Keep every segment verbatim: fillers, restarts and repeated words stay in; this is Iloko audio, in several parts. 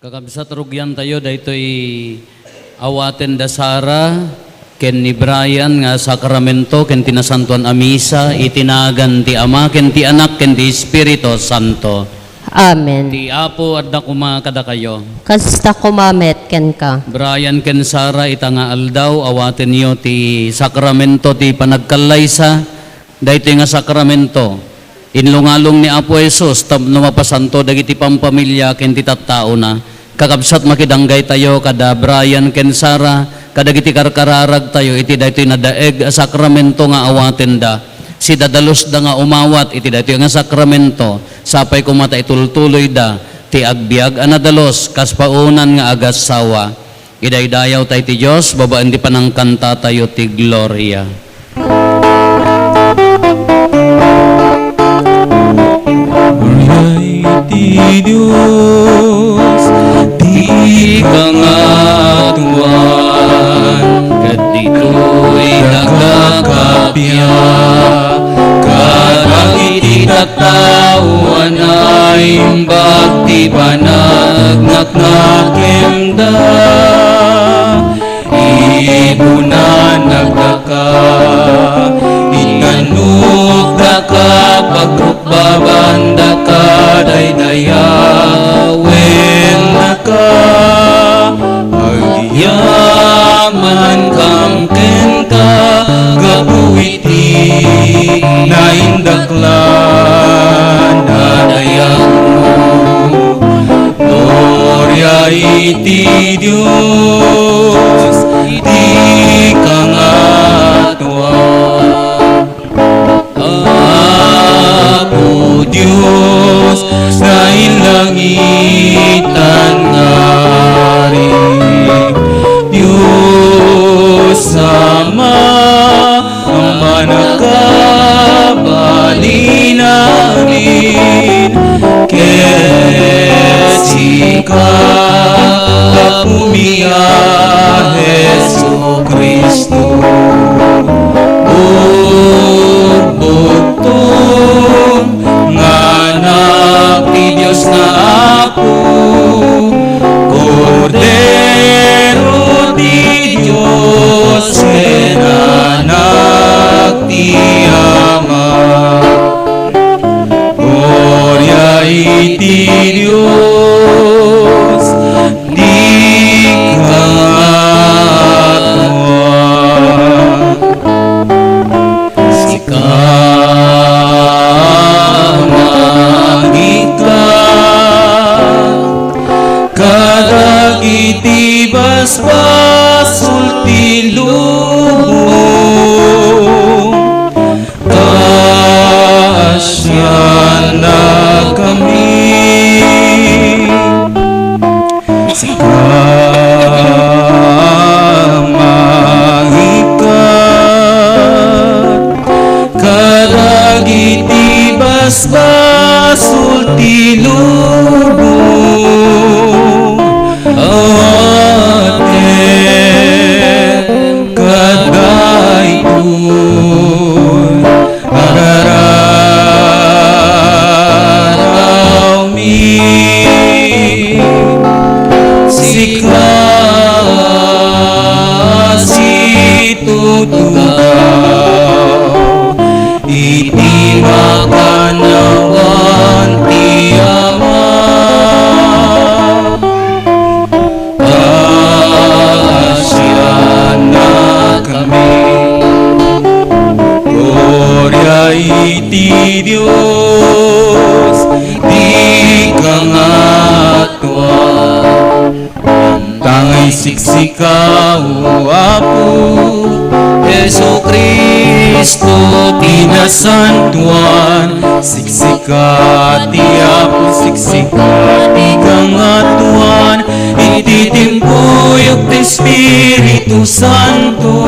Kakabsat, rugiantayo daytoy awaten da Sara ken ni Brian nga sakramento ken ti nasantoan a misa iti nagan ti Ama ken ti Anak ken ti Espiritu Santo. Amen. Ti Apo adda koma kadakayo. Kasta koma met kenka. Brian ken Sara, ita nga aldaw, awatenyo ti sakramento ti panagkallaysa. Daytoy nga sakramento, inlungalong ni Apo Jesus tapno mapasanto dagiti pampamilya ken ti tattaona. Kakabsat, makidanggaytayo kada Brian ken Sara, kadagiti karkararagtayo iti daytoy nadaeg a sakramento nga awatenda. Sidadalosda nga umawat iti daytoy nga sakramento, sapay koma ta itultuloyda ti agbiag a nadalus kas paunan nga agassawa. Idaydayawta iti Dios babaen ti panangkantatayo ti gloria. Gloria iti Dios, ti kangatuan, ket ditoy nagkakappia kadagiti tattao a naimbag ti panagnaknakemda. Ibunan nagdaka, itanukdaka, pagrukbabandaka, daydayawennaka, agyamankam kenka, gapu iti naindaklan a dayagmo. Gloria iti Dios, iti kangatuan. Apo Dios, nailangitan nga Ari, Dios Ama, a mannakabalin amin, ket sika, Apomi a Jesu-Cristo, bugbugtong nga Anak ti Dios nga Apo, Kordero ti Dios ken Anak ti Ama. Gloria iti Dios, ti kangatuan. Sika, mangikkat kadagiti basbasol ti lubong, kasiannakami. Sika, mangikkat kadagiti basbasol ti lubong, atem kadaytoy agararawmi. Sika, situtugaw iti makannawan ti Ama. Kasiannakami. Gloria iti Dios, ti kangatuan. Tangay siksika, O Apo Jesu-Cristo, ti nasantoan. Siksika ti Apo, siksika ti kangatuan, iti timpuyog ti Espiritu Santo,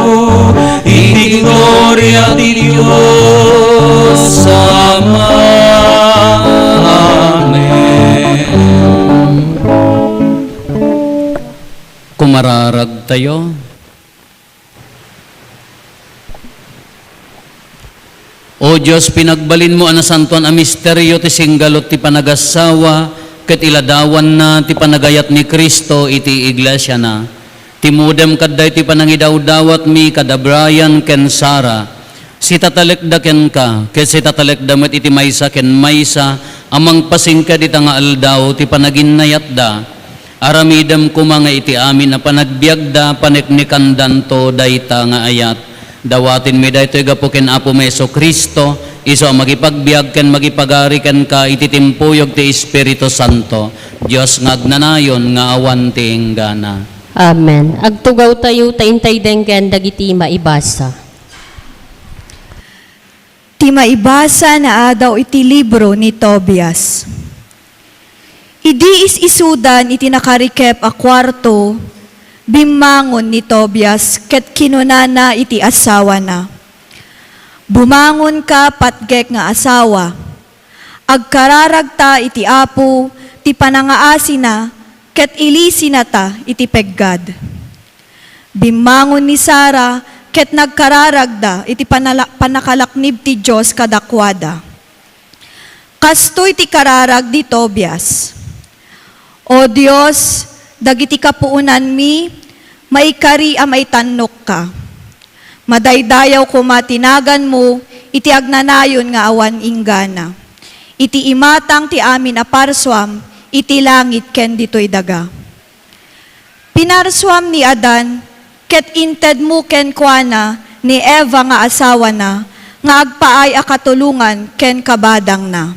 iti gloria ti Dios Ama. Amen. Kumararagtayo. O Dios, pinagbalinmo a nasantoan a misterio ti singgalut ti panagassawa, Ket iladawanna ti panagayat ni Cristo iti iglesiana. Timudem kadday ti panangidawdawatmi kada Brian ken Sara. Sitatalekda kenka, ket sitatalekda met iti maysa ken maysa a mangpasingked ita nga aldaw ti panaginnayatda. Aramidem koma nga iti amin a panagbiagda, paneknekandanto dayta nga ayat. Dawatenmi daytoy gapu ken Apomi Jesu-Cristo, isu a mangipagbiag ken mangipagari kenka iti timpuyog ti Espiritu Santo, Dios nga agnanayon nga awan ti inggana. Amen. Agtugawtayo ta intay denggen dagiti maibasa. Ti maibasa naadaw iti libro ni Tobias. Idi is-isudan iti nakarikep a kuarto, bimmangon ni Tobias ket kinunana iti asawana, "Bumangonka, patgek nga asawa. Agkararagta iti Apo ti panangaasina ket ilisinata iti peggad." Bimmangon ni Sara ket nagkararagda iti panala-, panakalaknib ti Dios kadakuada. Kastoy ti kararag ni Tobias, "O Dios, dagiti kapuonanmi, maikari a maitannokka. Madaydayaw koma ti naganmo iti agnanayon nga awan inggana, iti imatang ti amin a parsuam iti langit ken ditoy daga. Pinarsuam ni Adan, ket intedmo kenkuana ni Eva nga asawana nga agpaay a katulongan ken kabadangna.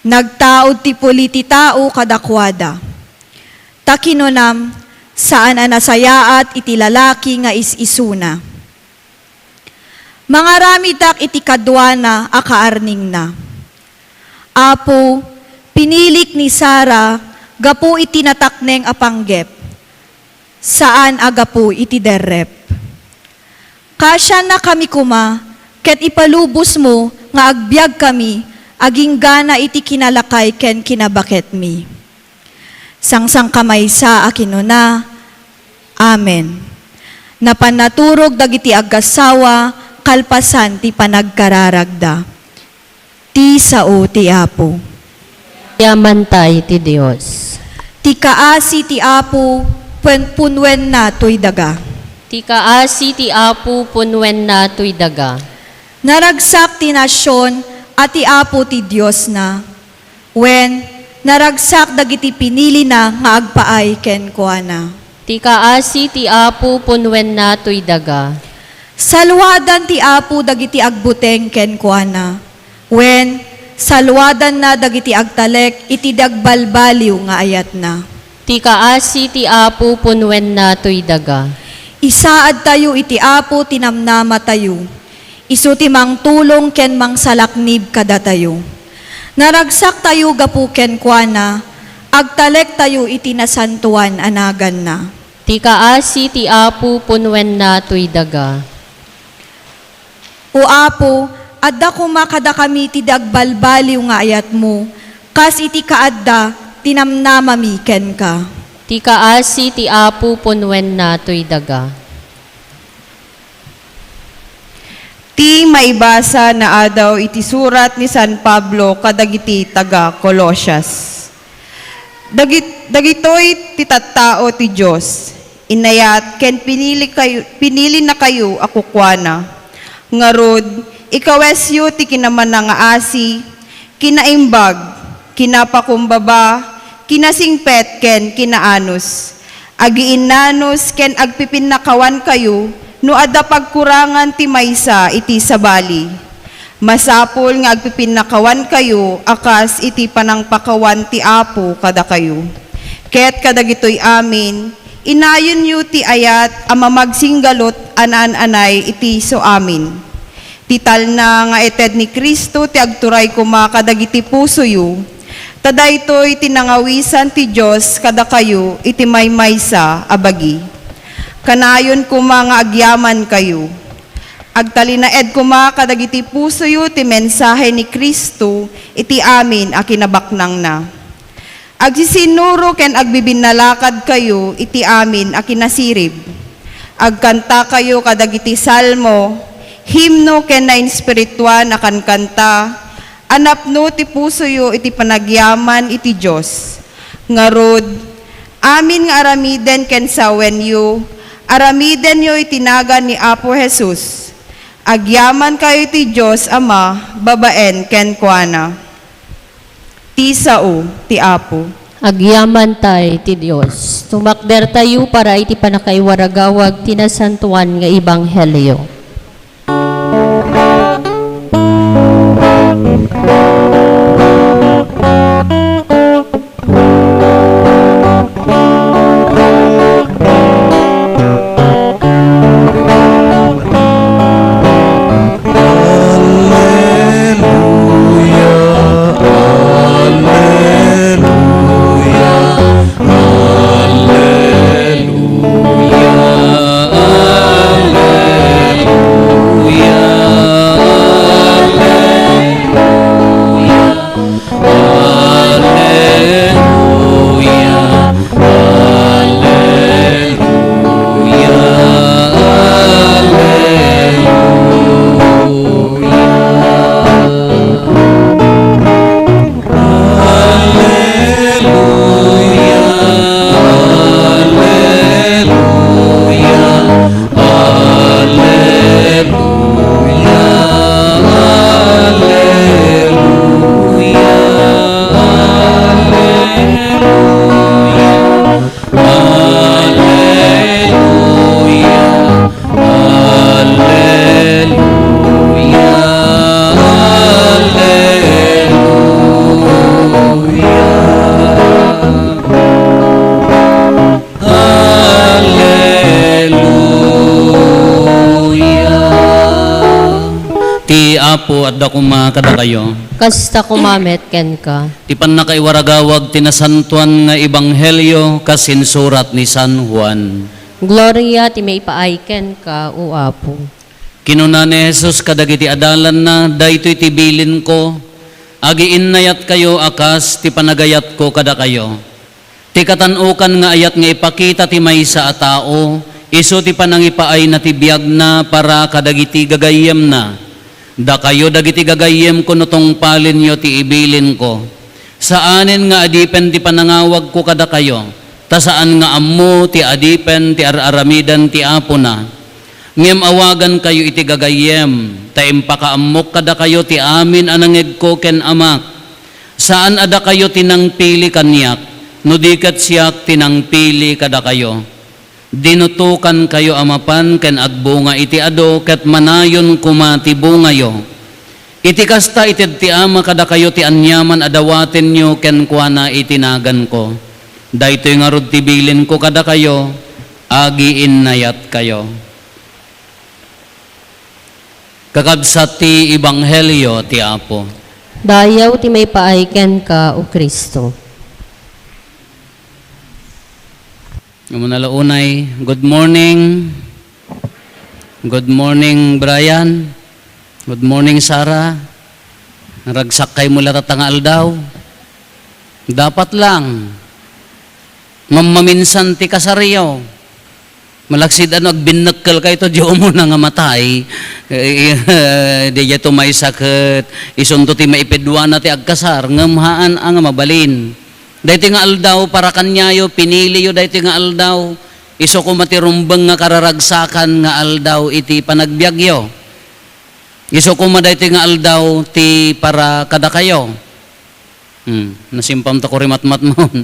Nagtaud ti puli ti tao kadakuada. Ta kinunam, saan a nasayaat iti lalaki nga is-isuna. Mangaramidak iti kaduana a kaarningna. Apo, pinilik ni Sara gapu iti natakneng a panggep, saan a gapu iti derrep. Kaasiannakami koma, ket ipalubosmo nga agbiagkami agingga iti kinalakay ken kinabaketmi." Sangsangkamaysa a kinuna, "Amen." Napan naturog dagiti agassawa kalpasan ti panagkararagda. Ti sao ti Apo. Yamantay ti Dios. Ti kaasi ti Apo, pun-, punwenna toy daga. Ti kaasi ti Apo, punwenna toy daga. Naragsak ti nasion a ti Apo ti Diosna. Wen, naragsak dagiti pinilina nga agpaay kenkuana. Ti kaasi ti Apo, punwenna toy daga. Saluadan ti Apo dagiti agbuteng kenkuana. Wen, saluadanna dagiti agtalek iti dagbalbaliw nga ayatna. Ti kaasi ti Apo, punwenna toy daga. Isaadtayo iti Apo ti namnamatayo. Isu ti mangtulong ken mangsalaknib kadatayo. Naragsaktayo gapu kenkuana, agtalektayo iti nasantoan a naganna. Ti kaasi ti Apo, punwenna toy daga. O Apo, adda koma kadakami ti dagbalbaliw nga ayatmo, kas iti kaadda ti namnamami kenka. Ti kaasi ti Apo, punwenna toy daga. Ti maibasa naadaw iti surat ni San Pablo kadagiti taga-Colosias. Dagit-, dagitoy ti tattao ti Dios, inayat ken pinili kayo, pinilinakayo a kukuana. Ngarud, ikawesyo ti kinamanangaasi, kinaimbag, kinapakumbaba, kinasingpet, ken kinaanus. Agiinnanus ken agpipinnakawankayo no adda pagkurangan ti maysa iti sabali. Masapul nga agpipinnakawankayo a kas iti panangpakawan ti Apo kadakayo. Ket kadagitoy amin, inayonyo ti ayat a mamagsinggalut a naan-anay iti isu amin. Ti talna nga ited ni Cristo ti agturay koma kadagiti pusoyo, ta daytoy ti nangawisan ti Dios kadakayo iti maymaysa a bagi. Kanayon koma nga agyamankayo. Agtalinaed koma kadagiti pusoyo ti mensahe ni Cristo iti amin a kinabaknangna. Agsisinnuro ken agbibinnalakadkayo iti amin a kinasirib. Agkantakayo kadagiti salmo, himno ken nainspirituan a kankanta, a napno ti pusoyo iti panagyaman iti Dios. Ngarud, amin nga aramiden ken sawenyo, aramidenyo iti nagan ni Apo Jesus. Agyamankayo iti Dios Ama babaen kenkuana. Ti sao ti Apo. Agyamantay ti Dios. Tumakdertayo para iti pannakaiwaragawag ti nasantoan nga ebanghelio. Ti Apo adda koma kadakayo. Kasta koma met kenka. Ti pannakaiwaragawag ti nasantoan nga ebanghelio kas insurat ni San Juan. Gloria ti maipaay kenka, O Apo. Kinuna ni Jesus kadagiti adalanna, "Daytoy ti bilinko, agiinnayatkayo a kas ti panagayatko kadakayo. Ti katan-okan nga ayat nga ipakita ti maysa a tao, isu ti panangipaayna ti biagna para kadagiti gagayyemna. Dakayo dagiti gagayyemko no tungpalenyo ti ibilinko. Saanen nga adipen ti panangawagko kadakayo, ta saan nga ammo ti adipen ti ar-aramiden ti apona. Ngem awagankayo iti gagayyem, ta impakaammok kadakayo ti amin a nangegko ken Amak. Saan a dakayo ti nangpili kaniak, no di ket siak ti nangpili kadakayo. Dinutokankayo a mapan ken agbunga iti adu, ket manayon koma ti bungayo. Iti kasta, ited ti Ama kadakayo ti aniaman a dawatenyo kenkuana iti naganko. Daytoy ngarud ti bilinko kadakayo, agiinnayatkayo." Kakabsat ti ebanghelio ti Apo. Dayaw ti maipaay kenka, O Cristo. Umuna la unay, good morning. Good morning, Brian. Good morning, Sarah. Naragsakkaymo la tatta nga aldaw. Dapat lang. Mammaminsan ti kasaryo. Malaksid ano, agbinnekkelkayo to, di umuna nga matay. Eh, eh, di to maysa ket isunto ti maipidwana ti agkasar. Ngem haan a nga mabalin. Daytoy nga aldaw, para kaniayo, piniliyo daytoy nga aldaw. Isu koma ti rumbeng nga kararagsakan nga aldaw iti panagbiagyo. Isu koma daytoy nga aldaw ti para kadakayo. Hmm, nasimpam ta kurimatmatmon.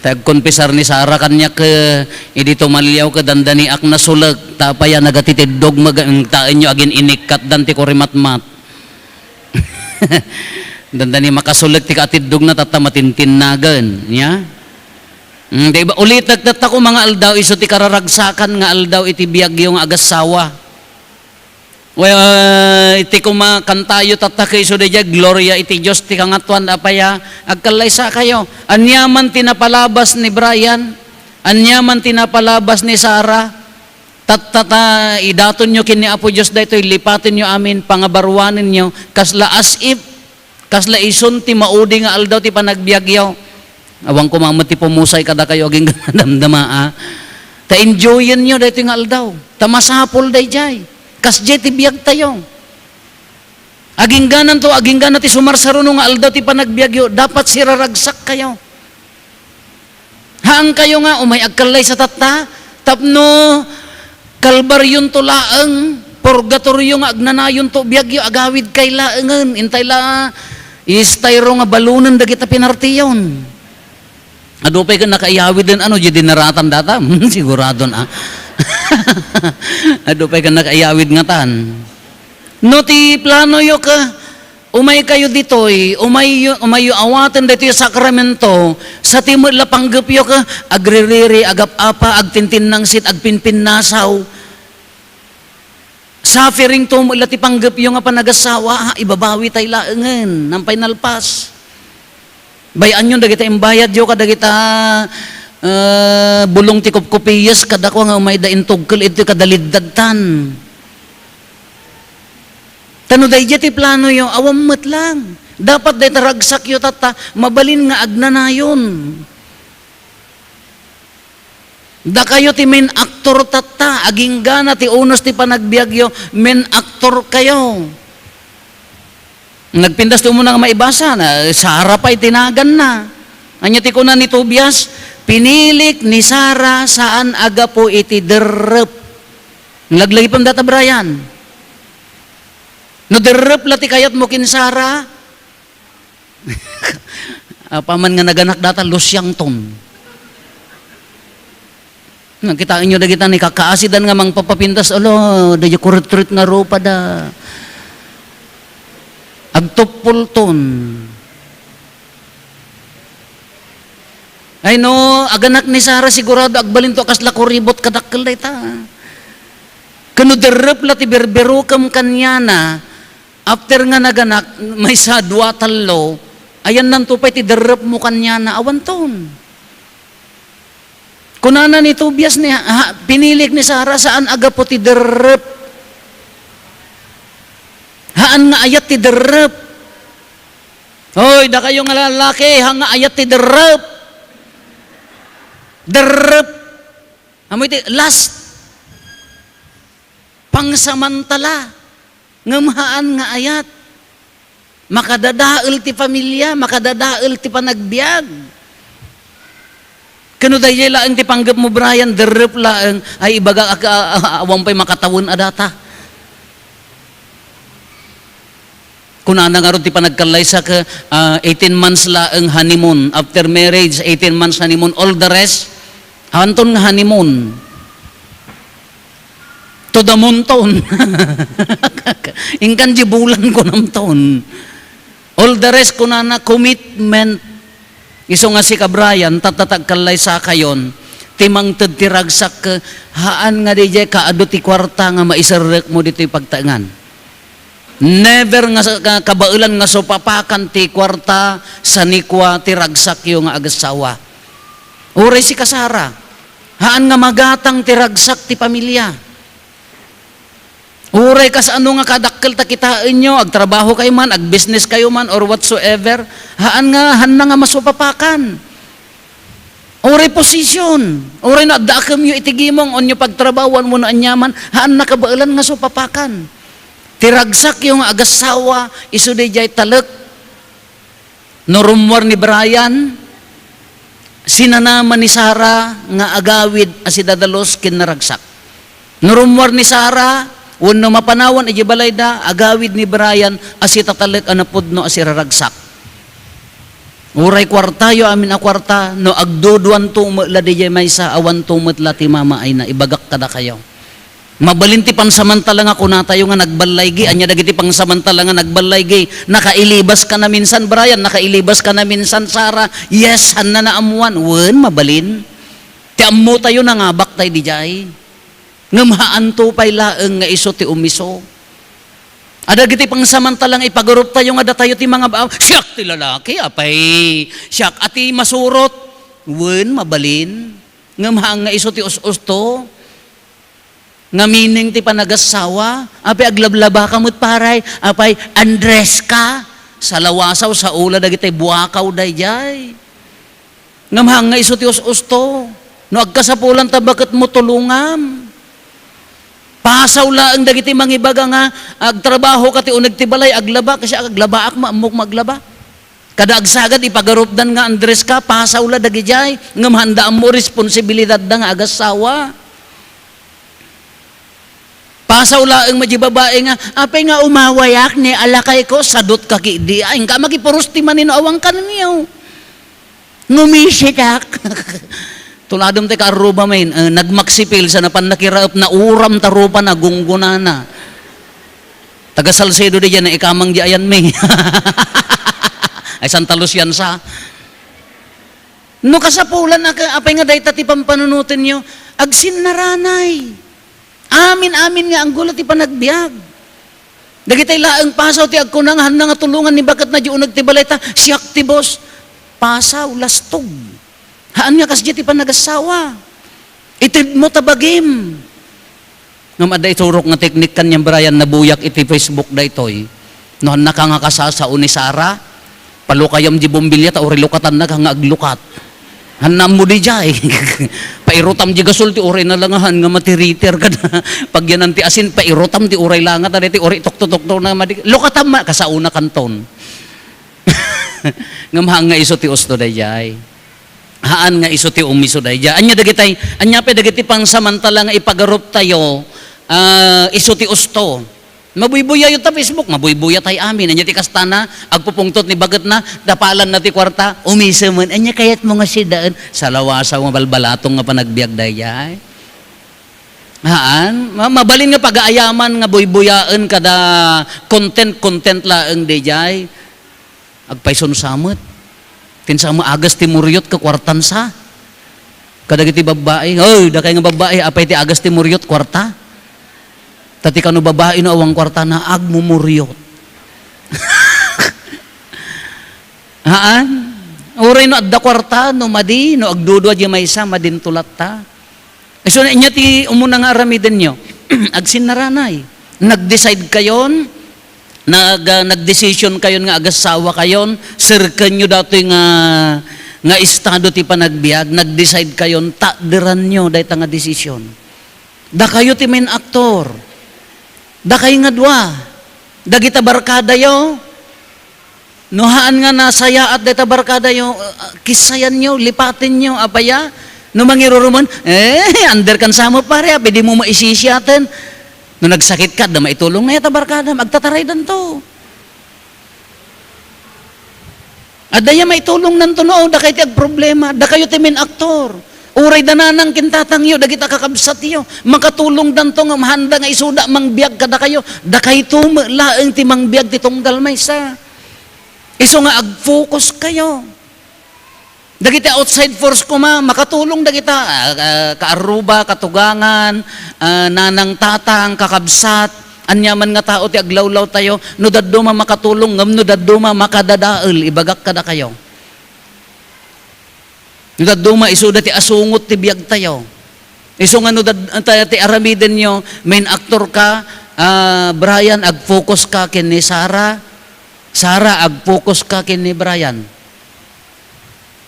Ta agkonpisar ni Sara kaniak, eh, idi tumaliaw ket dandaniak nasulek, ta apay a nagatitiddog maga-, taenyo agin-inikkatdan ti kurimatmat. Dandani makasulek ti kaatiddogna tatta matintinnagen, nia? Mm, di ba, ulitek tatta koma nga aldaw, isu ti kararagsakan nga aldaw iti biagyo nga agassawa. Well, iti koma kantayo tatta ket isu daydiay, "Gloria iti Dios ti kangatoan." Apay a, agkallaysakayo. Aniaman ti napalabas ni Brian, aniaman ti napalabas ni Sarah, tatta ta idatonyo ken ni Apo Dios daytoy, lipatenyo amin, pangabaruanenyo, kasla as if Kasla isun ti maudi nga aldaw ti panagbiagyo. Awan ko man met ti pumusay kadakayo agingga nga damdama, a. Ta enjoyenyo daytoy nga aldaw. Ta masapul daydiay. Kasdiay ti biagtayo. Aginggananto, aginggana ti sumarsaruno nga aldaw ti panagbiagyo, dapat siraragsak kayo. Haan kayo nga umay agkallaysa tatta, tapno kalbaryonto laeng, purgatorio nga agnanayonto biagyo, agawid kay laengen, intay la, istayro nga balonen dagita pinartiyon. Adu pay ken nakaiyawiden, ano, di dinaratan data? Sigurado na. Adu pay ken nakaiyawid ngatan. No ti planoyo ka, umay kayo ditoy, umayyo, umayyo awaten ditoy sakramento, sa ti met la panggepyo ka, agririri, agap-apa, agtintinnangsit, agpinpinnasaw. Suffering to met la ti panggepyo nga panagasawa, ha, ibabawi tay laengen, nang pay nalpas. Bay-anyon dagita imbayadyo kadagita, eh, bulong ti kupkupiyes kadakua nga umayda intugkel iti kadaliddadtan. Ta no daydiay ti planoyo, awan met lang. Dapat dayta ragsakyo tatta, mabalin nga agnanayon. Dakayo ti main actor tatta, aginggana ti unos ti panagbiagyo, main actor kayo. Nagpintas ti umuna nga maibasa, na, Sara pay ti naganna. Ania ti kuna ni Tobias, "Pinilik ni Sara saan a gapu iti derrep." Laglagipen data, Brian. No derrep la ti kayatmo ken Sara, apaman nga naganak data, lusiangton. Nakitaenyo dagita ni kakaasidan nga mangpapapintas, ala, daydiay kuritrit nga rupada. Agtuppolton. Ay no, aganak ni Sara, sigurado agbalinto a kasla kuribot kadakkel dayta. Ken no derrep la ti berberukem kaniana, after nga naganak, maysa, dua, tallo, ayannanto pay ti derrepmo kaniana, awanton. Kunana ni Tobias ni, ha, pinilik ni Sara, saan a gapu ti derrep. Haan nga ayat ti derrep. Hoy, dakayo nga lalaki, haan nga ayat ti derrep. Derrep. Amoy ti lust. Pangsamantala. Ngem haan nga ayat. Makadadael ti familia, makadadael ti panagbiag. Ken no daydiay laeng ti panggepmo, Brian, derrep laeng, ay ibaga a, a, a, awan pay makatawen a data. Kunana ngarud ti panagkallaysak, ah, eighteen months laeng honeymoon. After marriage, eighteen months honeymoon. All the rest, haanton nga honeymoon. To the moon ton. Inkan di bulan kunam ton. All the rest, kunana, commitment. Isu nga sika, Brian, tatta ti agkallaysakayon, ti mangted ti ragsak, haan nga daydiay kaadu ti kuarta nga maiserrekmo ditoy pagtaengan. Never nga sa-, ka-, kabaelan nga supapakan ti kuarta, sanikua ti ragsakyo nga agassawa. Uray sika, Sara, haan nga magatang ti ragsak ti familia. Uray kasano nga kadakkel ta kitaenyo, agtrabaho kayo man, agbusiness kayo man, or whatsoever, haan nga, haanna nga masupapakan. Uray posisyon, uray no adda akemyo iti gimong, onyo pagtrabahoan wenno aniaman, haanna kabaelan nga supapakan. Ti ragsakyo nga agassawa, isu daydiay talek. No rummuar ni Brian, sinanaman ni Sara nga agawid a sidadalus ken naragsak. No rummuar ni Sara, wenno mapanawan idiay balayda, agawid ni Brian a sitatalek a napudno a siraragsak. Uray kuartayo, amin a kuarta, no agduduanto met la daydiay maysa, awanto met la ti mamaayna, ibagak kadakayo. Mabalin ti pansamantala nga kunatayo nga nagballaygi. Ania dagiti pansamantala nga nagballaygi? Nakailibas ka na minsan, Brian? Nakailibas ka na minsan, Sara? Yes, haanna naammuan. Wen, mabalin. Ti ammotayo, nangabak tay didiay. Ngem haanto pay laeng nga isu ti umiso. Adagiti pansamantala nga ipagaruptayo nga datayo ti mangabab-, "Siak ti lalaki, apay. Siak a ti masurot." Wen, mabalin. Ngem haan nga isu ti us-usto. Nga meaning ti panagassawa, apay aglablaba ka met, paray, apay, undress ka, salawasaw, sao la dagiti buakaw daydiay. Ngem haan nga isu ti us-usto, no agkasapulan ta baketmo, tulongam. Pasaw laeng dagiti mangibaga nga, "Agtrabaho ka ti uneg ti balay, aglaba, kasi aglabaak, maammok nga aglaba." Kada agsagad, ipagarupdan nga Andres ka, pasaw la dagidiay, ngem handa ammo responsibilidadda nga agassawa. Pasaw laeng met diay babai nga, "Apay nga umawayak ni alakay ko, sadut ka kidi, ay, inka makipuros ti manino awan kanenyo. Ngumisitak." Tuladem ti kaarruba main, eh, nagmaksipil sa napan nakiraep, nauram ta rupa na, gunggunana. Taga Salcedo di dyan, ikamang di ayan mi. Ay, Santa Lucian sa. No kasapulan, aka-, apay nga dayta ti pampanunotenyo, agsinnaranay. Amin-amin nga anggula ti panagbiag. Dagitay laeng pasaw ti agkuna nga hanna nga tulongan ni baketna di uneg ti balayta, siak ti boss. Pasaw, lastog. Haan nga kasdi ti panagassawa. Itedmo ta bagim. Ngem adda iturok nga teknik kaniam, Brian, nabuyak iti Facebook daytoy. No, hannaka nga kasasao ni Sara, palukayam di bombilya ta uray lukatannak nga aglukat. Hannammo didiay. Pairutam di gasol ti uray nalangahan nga matiriter kada pagyanan ti asin, pairutam ti uray langat, adda ti uray tuktutukto na madi-, lukatam ma-, kasaona kanton. Ngem haan nga isu ti usto daydiay. Haan nga isu ti umisu daydiay. Ania dagitay, ania pay dagiti pansamantala nga ipagaruptayo, ah, isu ti usto. Mabuybuyayo ta Facebook, mabuybuyatay amin. Ania ti kastana, agpupungtot ni baketna, dapalanna ti kuarta, umisu man. Ania kayatmo nga sidaen? Salawasaw nga balbalatong nga panagbiag daydiay. Haan, ma-, mabalin nga pagaayaman nga buybuyaen kada content, content laeng daydiay. Agpaysunsa met. Ti insa met agas ti muriot ket kuartan sa. Kadagiti babbai, "Oy, dakay nga babbai, apay ti agas ti muriot, kuarta? Ta ti kano babbai no awan kuarta, naagmumuriot." Haan? Uray no adda kuarta, no madi, no agdudua di maysa, madinto latta. Isu ania ti umuna nga aramidenyo? Agsinnaranay. Nag-decide kayon, nag-, ah, nag-decision kayon nga agassawa kayon, serkenyo datoy nga, nga estado ti panagbiag, nag-decide kayon, takderanyo dayta nga decision. Dakayo ti main actor. Dakay nga dua. Dagita barkadayo, no haan nga nasayaat dayta barkadayo, ah, kissayanyo, lipatenyo, apay a? No mangirurumen, eh, under kan sa met, pare, apay dimo maisisiaten. No nagsakit ka, adda maitulong na yata barkadam, agtataraydanto. Adda ya maitulongnanto no, dakay ti agproblema, dakayo ti main actor. Uray da nanang ken tatangyo, dagita kakabsatyo, makatulongdanto ngem handa nga isuda mangbiag kadakayo, dakayto met laeng ti mangbiag ti tunggal maysa. Isu nga ag-focus kayo. Dagiti outside force koma, makatulong dagita, ah, ah, kaarruba, katugangan, ah, nanang, tatang, kakabsat, aniaman nga tao ti aglawlawtayo, no dadduma makatulong, ngem no dadduma makadadael, ibagak kadakayo. No dadduma, isuda ti asungot ti biagtayo. Isu nga no dad-, ta-, ti aramidenyo, main actor ka, ah, Brian, ag-focus ka ken ni Sarah. Sarah, ag-focus ka ken ni Brian.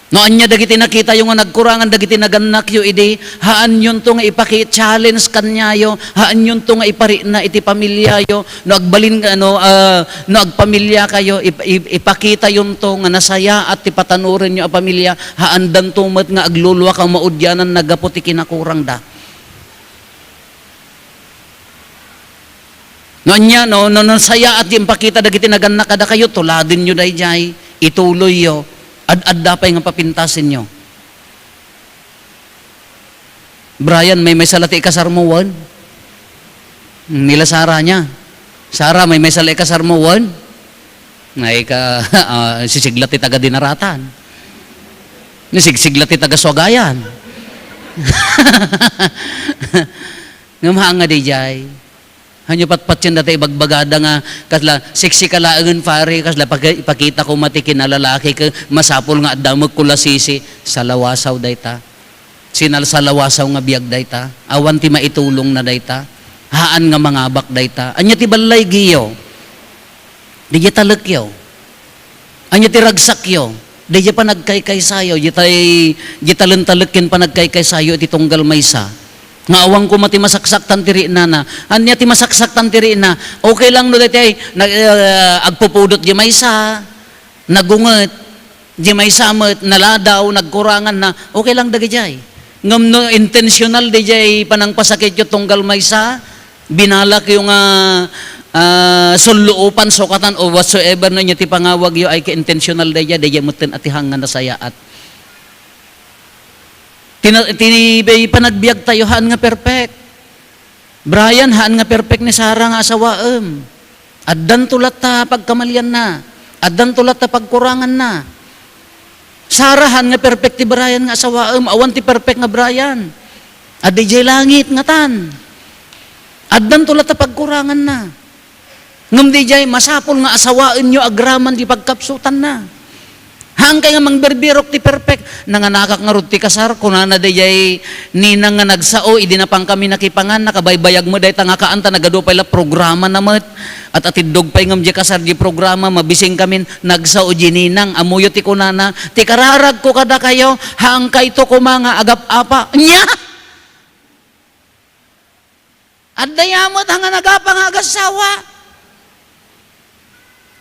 No ania dagiti nakitayo nga nagkurangan dagiti nagannakyo idi, haanyonto nga ipaki-challenge kaniayo, haanyonto nga iparikna iti pamiliayo. No agbalin, ano, ah, no agpamilia kayo, ip-, ip-, ipakitayonto nga nasayaat ti patanorenyo a pamilia, haandanto met nga agluluaka o maudiananna gapu ti kinakurangda. No ania, no, no, no, sayaat ti impakita dagiti nagannak kadakayo, tuladenyo daydiay, ituloyyo, ad-adda pay nga papintasenyo. Brian, maymaysa la ti ikasarmo wen? Nila Sara nia. Sara, maymaysa la ikasarmo wen? Nay ka, ah, sisigla ti taga Dinaratan. Ni sigsigla ti taga Suagayan. Ngem haan nga daydiay. Hanyo patpatien data ibagbagada nga kasla, "Sexy ka laengen, pare, kasla pag-, ipakita ko mati kinalalaki ke, masapul nga adda met kulasisi." Salawasaw dayta. Sinalsalawasaw nga biag dayta. Awan ti maitulongna dayta. Haan nga mangabak dayta. Ania ti ballaygiyo? Daydiay talekyo. Ania ti ragsakyo? Daydiay panagkaykaysayo, daytay, daytay talentalek ken panagkaykaysayo iti tunggal maysa. Nga awan koma ti masaksaktan ti riknana. Ania ti masaksaktan ti rikna? Okay lang no daytoy, nag-, eh, agpupudot di maysa, nagunget, di maysa met, naladaw, nagkurangan na, okay lang dagijay. Ngem no intentional dayjay panangpasakityo tunggal maysa, binalakyo nga, ah, sulluopan, sukatan, o whatsoever no ania ti pangawagyo, ay ka-intentional dayjay, dayjay metten a ti hang nga nasayaat. Tina-, ti panagbiagtayo, haan nga perfect. Brian, haan nga perfect ni Sarah nga asawaem. Addanto latta pagkamalianna. Addanto latta pagkuranganna. Sarah, haan nga perfect ti Brian nga asawaem. Awan ti perfect nga Brian. Adda idiay langit ngatan. Addanto latta pagkuranganna. Ngem dayjay, masapul nga asawaenyo agraman di pagkapsutanna. Haankay nga mangbirbirok ti perfect. Nanganakak ngarud ti kasar, kunana dayjay ninang nga nagsao, idi napankami nakipangan, nakabaybayag met dayta nga kaan ta nagadu pay la programana met. At atiddog pay ngem di kasar di programa, mabisingkamin, nagsao di ninang, ammoyo ti kunana, "Ti kararagko kadakayo, haankayto koma nga agap-apa." Nia? Adda ya met nga nagapa nga agassawa.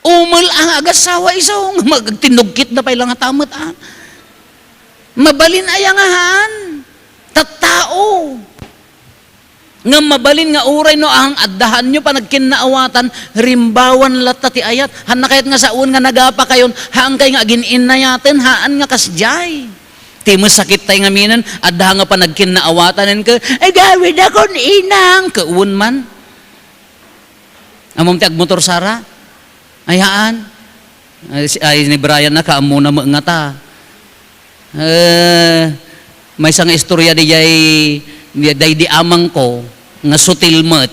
Umel a nga agassawa isu, nga magtinnugkit na pay lang nga tamet, ah. Mabalin aya nga haan? Tattao. Nga mabalin nga uray no ang addahanyo panagkinnaawatan, rimbawan latta ti ayat. Hanna kayat nga saon nga nagapa kayon, haankay nga agin-innayaten, haan nga kasdiay. Ti masakit tay ngaminen, adda nga panagkinnaawatan ken, "Agawidakon, inang," ket wen man. Ammom ti agmotor, Sara? Ay, haan. Ay, si, ay, ni Brian na, kaammona met ngata. Eh, maysa nga istorya di jay, di, day di amangko, nga sutil met.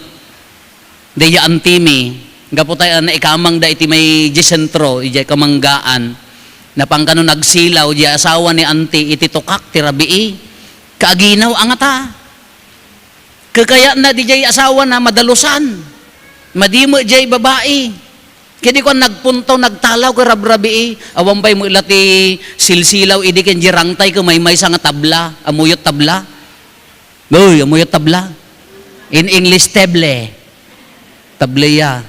Daydiay antimi, gapu ta naikamangda iti may di sentro, idiay Kamanggaan. Napan kano nagsilaw, di asawa ni anti iti tukak ti rabii. Kaaginaw a ngata. Kakayatna di jay asawana madalusan. Madi met jay babai. Kadi kuan nagpuntaw, nagtalaw ket rabrabii. Awan pay met la ti silsilaw idi ken di rangtay ket maymaysa nga tabla. Ammok tabla? Uy, ammok tabla? In English, teble. Tableya.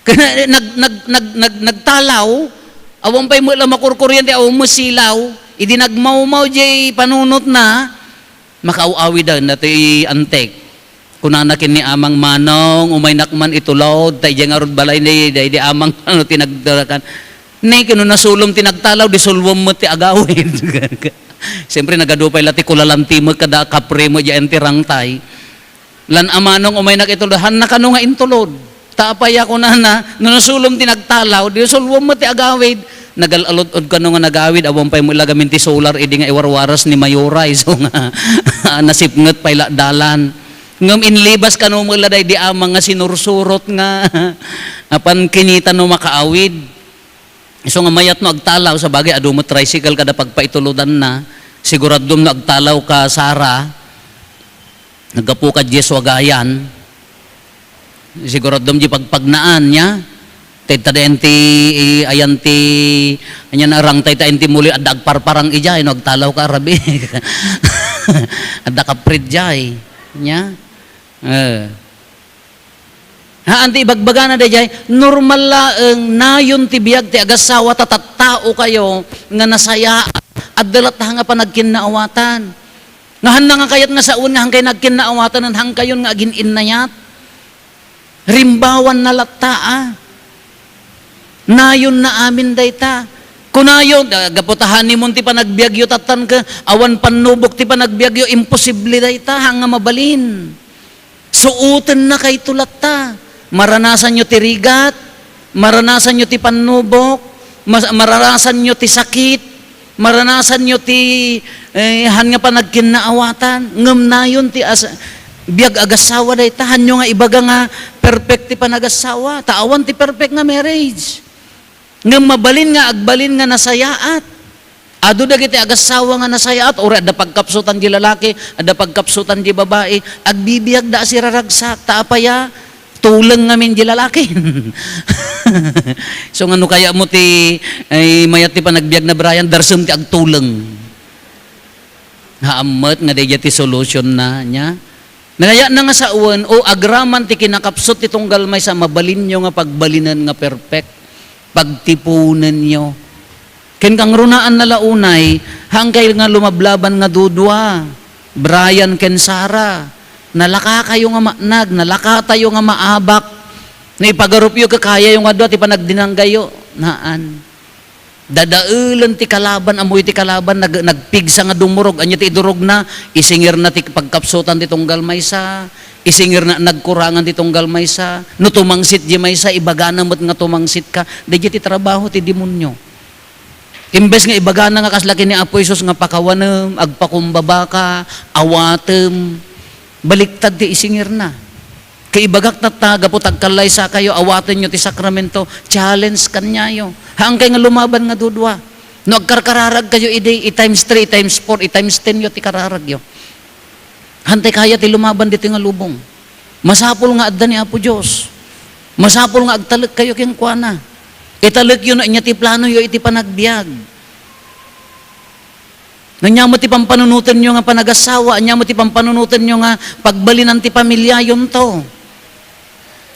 Kaya nag-, nag-, nag-, nag-, nagtalaw, awan pay met la makurkuryente, awan met silaw. Idi nagmawmaw jay panunotna, makaaw-awiden datoy antek. Kunana ken ni Amang, "Manong, umaynak man itulod, ta idiay ngarud balay ni, daydi Amang, ano, ti nagdarakan." Ne, ken no nasulom ti nagtalaw, di sulwem met ti agawid. Siyempre, nagadu pay la ti kulalanti met kada kapre met diay ti rangtay. Lan a, "Manong, umaynak itulod." "Hanna kano nga intulod. Ta apay a," kunana, "no nasulom ti nagtalaw, di sulwem met ti agawid." Nagal-alud-od kano nga nagawid, awan pay met la gamin ti solar idi nga iwarwaras ni Mayora, isu nga nasipnget pay la dalan. Ngem inlibas kano met la daydi Amang nga sinursurot nga apan kinita no makaawid. Isu nga mayat no agtalaw, sabagay, adu met tricycle kada pagpaitulodanna. Siguradom no agtalaw ka, Sara, naggapu ka diay suagayan. Siguradom di pagpagnaan, nia? Tedta dayan ti, i-, ayan ti, ania na, rangtay ta inti muli, adda agparparang idiay, no agtalaw ka, rabii. Adda kaprit diay, nia? Eh. Haan ti ibagbagana daydiay, normal laeng, nayon ti biag ti agassawa ta tattao kayo nga nasayaat, adda latta nga panagkinnaawatan. Nga hanna nga kayat nga sawen nga hangkay nagkinnaawatan, hankayon nga agin-innayat. Rimbawan na latta, ah. Nayon na amin dayta. Kunayo, ah, gapu ta honeymoon ti panagbiagyo, tattan ka, awan pannubok ti panagbiagyo, imposible dayta, haan nga mabalin. Suotenna kayto latta. Maranasanyo ti rigat, maranasanyo ti pannubok, mas-, maranasanyo ti sakit, maranasanyo ti, eh, haan nga panagkinnaawatan. Ngem nayon ti as-, biag agassawa dayta, haanyo nga ibaga nga perfect ti panagasawa. Ta awan ti perfect nga marriage. Ngem mabalin nga agbalin nga nasayaat. Adu dagiti agassawa nga nasayaat, uray adda pagkapsutan di lalaki, adda pagkapsutan di babai, agbibiagda a siraragsak, ta apay a, tuleng ngamin di lalaki. So, nga no kayatmo ti, ay, mayat ti panagbiag na Brian, darsem ti agtuleng. Haammet nga daydiay ti solution na, nya? Nagayatna nga sawen, o agraman ti kinakapsut ti tunggal maysa, mabalinyo nga pagbalinen nga perfect, pagtipunenyo. Ken kangrunaan na la unay, haankay nga lumablaban nga dudua, Brian ken Sarah. Nalaka kayo nga maanag, nalaka tayo nga maabak. No ipagarupyo, kakayayo nga dua ti panagdinanggayo. Naan. Dadaelen ti kalaban, ammoyo ti kalaban, nag-, nagpigsa nga dumurog. Ania ti idurogna? Isingirna ti pagkapsutan ti tunggal maysa, isingirna nagkurangan ti tunggal maysa. No tumangsit di maysa, ibagana met nga tumangsit ka. Daydiay ti trabaho ti demonio. Imbes nga ibagana nga kasla ken ni Apo Jesus nga pakawanem, agpakumbaba ka, awatem, baliktad ti isingirna. Kay ibagak tatta, gapu ta agkallaysakayo, awatenyo ti sakramento, challenge kaniayo. Haankay nga lumaban nga dudua. No agkarkararag kayo idi, i-times three, i-times four, i-times ten yo ti kararagyo. Haantay kaya ti lumaban ditoy nga lubong. Masapul nga adda ni Apo Dios. Masapul nga agtalek kayo kenkuana. Italekyo na ania ti planoyo iti panagbiag. Ania met ti pampanunotenyo nga panagasawa? Ania met ti pampanunotenyo nga pagbalinan ti pamiliayonto?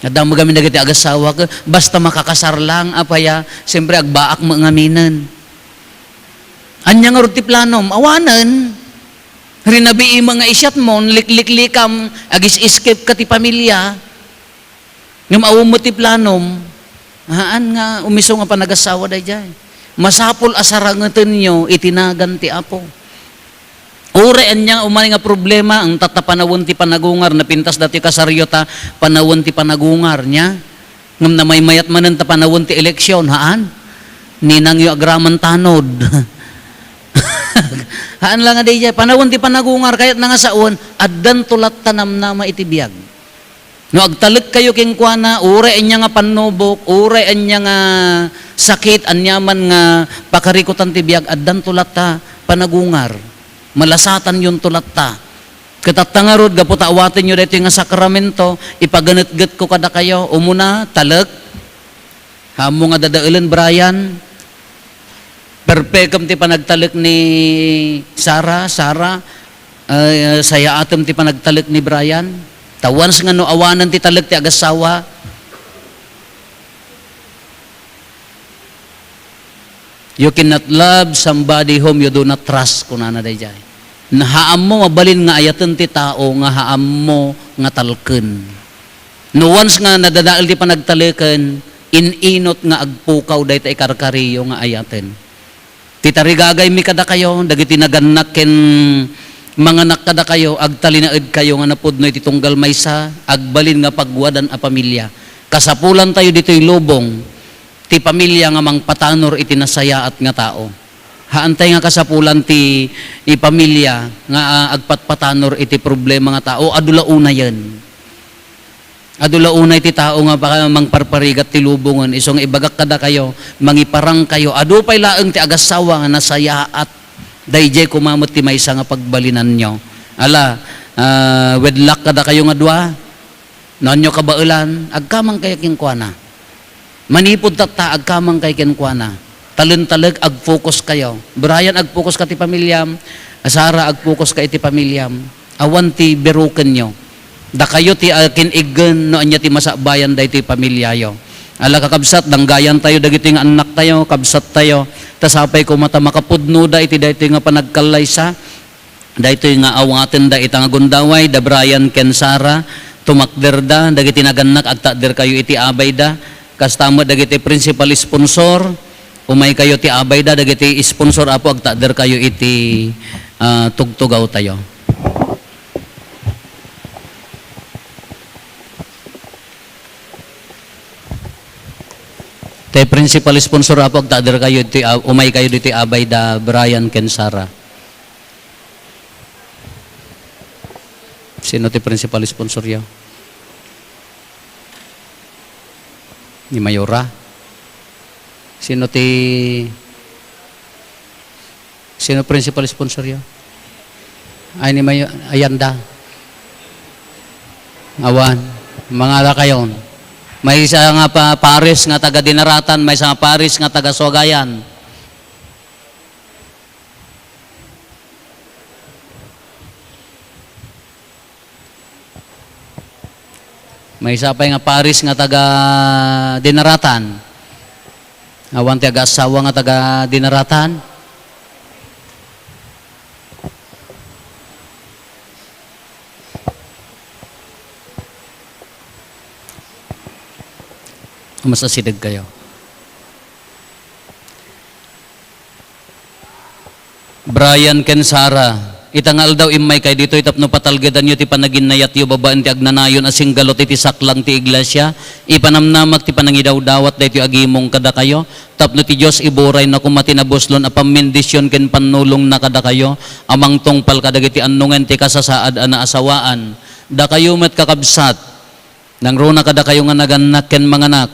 Adda met gamin dagiti agasawa, ke-, basta makakasar lang, apay a, siyempre, agbaak met ngaminen. Ania ngarud ti planom? Awanen. Rinabii met nga isiatmo, likliklikam, agis-escape ka ti pamilia. Ngem awan met ti planom, haan nga umiso nga panagasawa daydiay. Masapul a sarangetenyo iti nagan ti Apo. Uray ania nga umay nga problema, ang tatta panawen ti panagungar, napintas datoy kasaryo ta panawen ti panagungar, nia? Ngem namaymayat manen ta panawen ti eleksyon, haan? Ninangyo agraman tanod. Haan la nga daydiay, panawen ti panagungar, kayatna nga sawen, addanto latta namnama iti biag. No agtalek kayo kenkuana, uray ania nga pannubok, uray ania nga sakit, aniaman nga pakarikutan ti biag, addanto latta panagungar. Malasatanyonto latta. Ket tatta ngarud, gapu ta awatenyo daytoy nga sakramento, ipaganetgetko kadakayo, umuna, talek, Haanmo nga dadaelen, Brian. Perpekem ti panagtalek ni Sarah, Sarah. Eh, sayaatem ti panagtalek ni Brian. Ta once nga no awanen ti talek ti agasawa, "You cannot love somebody whom you do not trust," kunana daydiay. Haanmo mabalin nga ayaten ti tao nga haanmo nga talken. No once nga nadadael ti panagtaleken, in-inut nga agpukaw dayta ikarkariyo nga ayaten. Ti tarigagaymi kadakayo, dagiti nagannak ken manganak kadakayo, agtalinaedkayo nga napudno iti tunggal maysa, agbalin nga pagwadan a pamilia. Kasapulantayo ditoy lubong, ti pamilia nga mangpatanor iti nasayaat nga tao. Haantay nga kasapulan ti, ti pamilia nga, ah, agpatpatanor iti problema nga tao, adu la unayen. Adu la unay ti tao nga baka mangparparigat ti lubongen, isu nga ibagak kadakayo, mangiparangkayo. Adu pay laeng ti agasawa nga nasayaat. Daydiay koma met ti maysa nga pagbalinanyo. Ala, ah, wedlak kadakayo nga dua. No, anyo kabaelan, agkamangkayo kenkuana. Manipud tatta, agkamangkay kenkuana. Talentalek, agfocus kayo. Brian, agfocus ka ti pamiliam. Sarah, agfocus ka iti pamiliam. Awan ti birukenyo. Dakayo ti akin-iggen no ania ti masabayan daytoy pamiliayo. Ala, kakabsat, danggayantayo dagitoy nga annaktayo, kabsattayo. Ta sapay koma ta makapudnoda iti daytoy nga panagkallaysa. Daytoy nga awatenda ita nga gundaway, da Brian ken Sarah, tumakderda, dagiti nagannak, agtakderkayo iti abayda. Kasta met dagiti principal sponsor, umaykayo ti abayda, dagiti sponsor, Apo, agtakderkayo iti, ah, tugtugawtayo. Ti principal sponsor, Apo, agtakderkayo iti, ah, umaykayo diti abayda, Brian ken Sarah. Sino ti principal sponsoryo? Ni Mayora? Sino ti, sino principal sponsoryo? Ay, ni Mayo-, Ayanda. Awan. Mangala kayon. Maysa nga pa-, pares nga taga Dinaratan, maysa nga pares nga taga Suagayan. Maysa pay nga paris nga taga Dinaratan. Awan ti agassawa nga taga Dinaratan. Mas asideg kayo. Brian ken Sarah, ita nga aldaw, immaykay ditoy tapno patalgedanyo ti panaginayatyo babaen ti agnanayon a singgalut iti saklang ti iglesia. Ipanamnamak ti panangidawdawat daytoy agimong kadakayo, tapno ti Dios iburayna koma ti nabuslon a pammendision ken pannulongna kadakayo a mangtungpal kadagiti annongen ti kasasaad a naasawaan. Dakayo met, kakabsat, nangruna kadakayo nga nagannak ken manganak,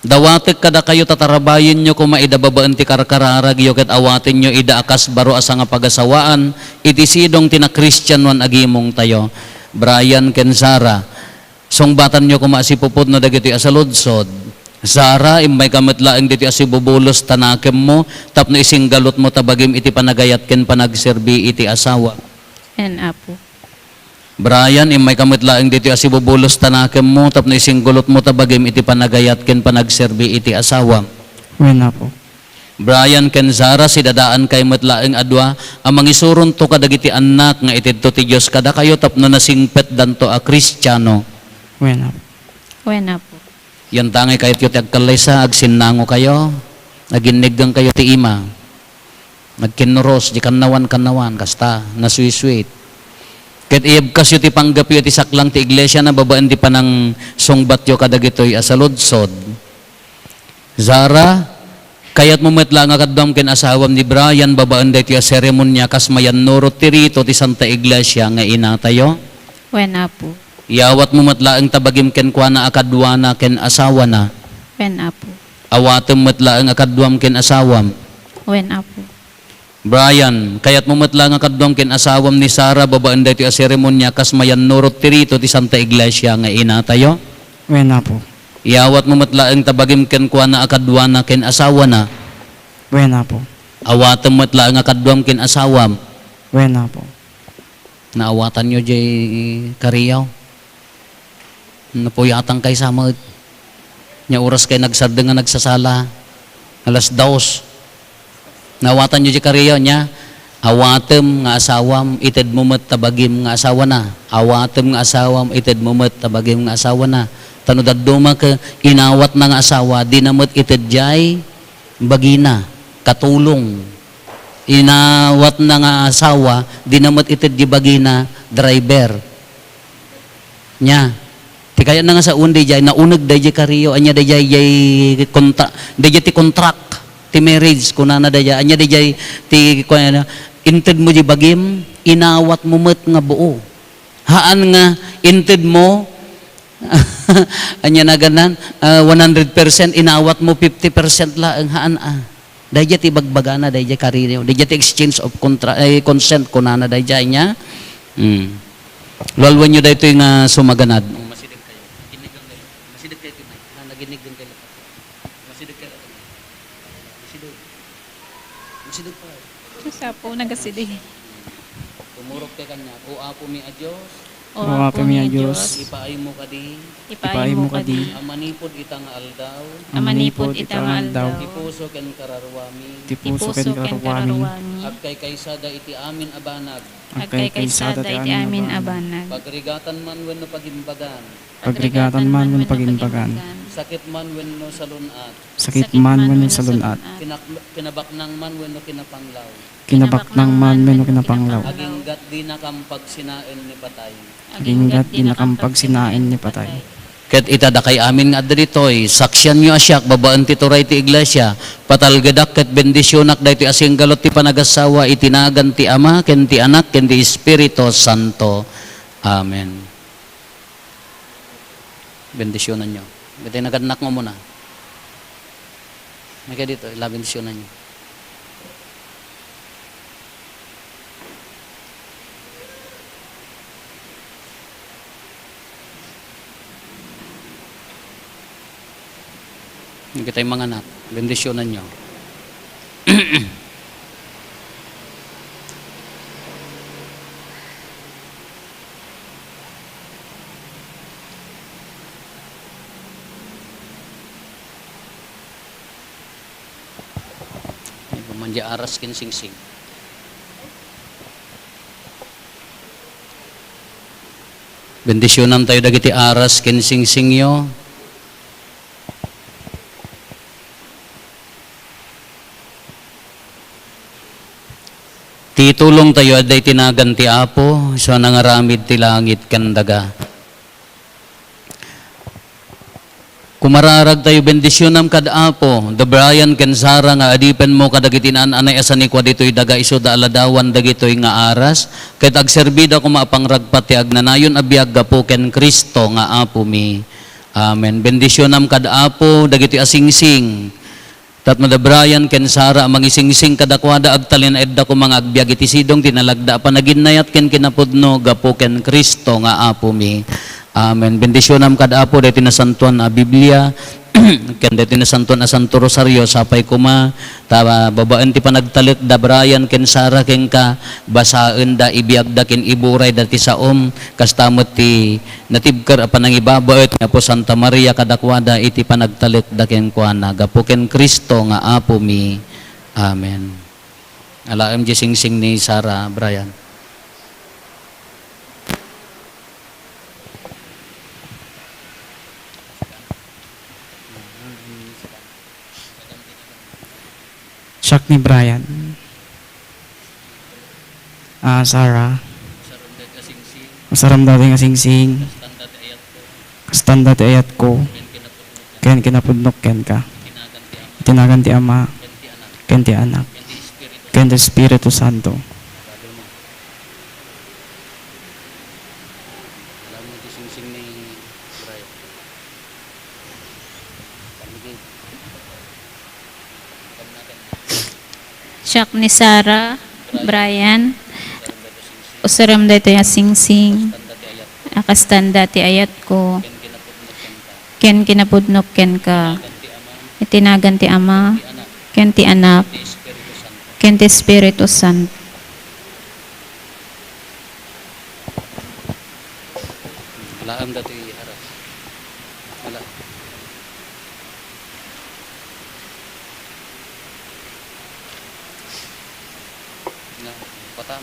dawatek kadakayo ta tarabayenyo koma ida babaen ti karkararagyo ket awatenyo ida a kas baro a sangapagasawaan iti sidong ti nakristianoan a gimongtayo. Brian ken Sarah, sungbatanyo koma a sipupudno dagitoy a saludsod. Sarah, immayka met laeng ditoy a sibubulos ta nakemmo tapno isinggalutmo ta bagim iti panagayat ken panagserbi iti asawa. Wen, Apo. Brian, immayka met laeng ditoy a sibubulos ta nakemmo tapno isinggulotmo ta bagim iti panagayat ken panagserbi iti asawam. Wen, Apo. Brian ken Sarah, sidadaankay met laeng a dua a mangisuronto kadagiti annak nga itedto ti Dios kadakayo tapno nasingpetdanto a Kristiano. Wen, Apo. Wen, Apo. Yantangay kayatyo ti agkallaysa, agsinnangokayo, aginneggangkayo ti ima. Nagkinnuros, di kannawan-kannawan, kasta, nasweet-sweet. Ket iyebkasyo ti panggepyo iti saklang ti iglesia na babaen ti panangsungbatyo kadagitoy a saludsod. Sarah, kayatmo met la nga kaduam ken asawam ni Brian babaen daytoy a seremonia kas mayannurot ti rito ti Santa Iglesia nga inatayo? Wen, Apo. Iyawatmo met laeng ta bagim kenkuana a kaduana ken asawana? Wen, Apo. Awatem met laeng a kaduam ken asawam? Wen, Apo. Brian, kayatmo met la nga kaduam ken asawam ni Sarah babaen daytoy a seremonia kas mayannurot ti rito ti Santa Iglesia nga inatayo? Wen, Apo. Iyawatmo met laeng ta bagim kenkuana a kaduana ken asawana? Wen, Apo. Awatem met laeng a kaduam ken asawam? Wen, Apo. Naawatanyo jay kariyo? Napuyatankay sa met. Nya oraskay nagsardeng nga nagsasala. Alas dos. Naawatanyo jay kariyo, nya, awatem nga asawam, itedmo met ta bagim nga asawana. Awatem nga asawam, itedmo met ta bagim nga asawana. Ta no dadduma ket inawatna nga asawa, dina met ited jay bagina, katulong. Inawatna nga asawa, dina met ited jay bagina, driver. Nya, ti kayatna nga saoen dayjay, nauneg dayjay kariyo, ania dayjay, jay kontra-, dayjay ti contract ti marriage, kunana dayjay, ania dayjay ti, kunana, intedmo jay bagim, inawatmo met nga buo. Haan nga intedmo, ania naganna, ah, one hundred percent, inawatmo fifty percent laeng, haan a. Dayjay ti ibagbagana, dayjay kariyo, dayjay ti exchange of contra-, eh, consent, kunana dayjay nia. Hmm. Lualuenyo daytoy nga sumaganad. Masideg kayo. Giniggan kayo. Masideg kayo, Tinay. Na, naginiggan kayo. Masideg kayo, Tinay. Masideg. Masideg pa. Sa po, nagasideg. Tumurok kay kaniak, O Apomi a Dios. O Apomi a Dios. Ipaaymo kadi. Ipaaymo kadi. A manipud ita nga aldaw. A manipud ita nga aldaw. Ti puso ken kararuami. Ti puso ken kararuami. Agkaykaysada iti amin a banag. Agkaykaysada iti amin a banag. Pagrigatan man wenno pagimbagan. Pagrigatan man wenno pagimbagan. Sakit man wenno salun-at. Sakit man wenno salun-at. Kinak-, kinabaknang man wenno kinapanglaw. Kinabaknang man wenno kinapanglaw. Aginggat dinakam pagsinaen ni patay. Aginggat dinakam pagsinaen ni patay. Ket ita dakay amin nga adda ditoy, saksianyo a siak babaen ti turay ti iglesia, patalgedak ket bendisionak daytoy a singgalut ti panagassawa iti nagan ti Ama, ken ti Anak, ken ti Espiritu Santo. Amen. Bendisyonanyo. Dagiti nagannak nga umuna. Maikay dito, ila bendisyonanyo. Dagiti manganak, bendisyonanyo. Mangdi aras ken singsing. Bendisyonam tayo dagiti aras ken singsingyo. Ti tulong tayo, adda iti nagan ti Apo, isu a nangaramid ti langit ken daga. Kumararag tayo, bendisyonam kad Apo, da Brian ken Sara nga adipenmo kadagiti naan-anay a sanikua ditoy daga, isuda a ladawan dagitoy nga aras, ket agserbida koma a pangragpat ti agnanayon a biag gapu ken Cristo nga Apomi. Amen. Bendisyonam kad Apo, dagitoy a singsing. Tapno da Brian ken Sara a mangisingsing kadakuada, agtalinaedda koma nga agbiag iti sidong ti nalagda a panaginayat ken kinapudno gapu ken Cristo nga Apomi. Amen. Bendisyonam kad Apo daytoy nasantuan a Biblia, ken daytoy nasantuan a Santo Rosario, sapay koma, ta babaen ti panagtalek da Brian ken Sara kenka, basaenda, ibiagda ken iburayda ti saom, kasta met ti natibker a panangibabaet ni Apo Santa Maria kadakuada iti panagtalekda kenkuana, gapu ken Cristo nga Apomi. Amen. Alaem di singsing ni Sara, Brian. Siak ni Brian. Ah, Sara. Usaram dati nga singsing. Kastanda ti ayatko. Ken kinapudnok kenka. Iti nagan ti Ama. Ken ti Anak. Ken ti Espiritu Santo. Siak ni Sara, Brian, usaram daytoy a singsing, a kastanda ti ayatko, ken kinapudnok kenka, iti nagan ti Ama, ken ti Anak, ken ti Espiritu Santo. Alaem datoy aras. Ala. Na, patam.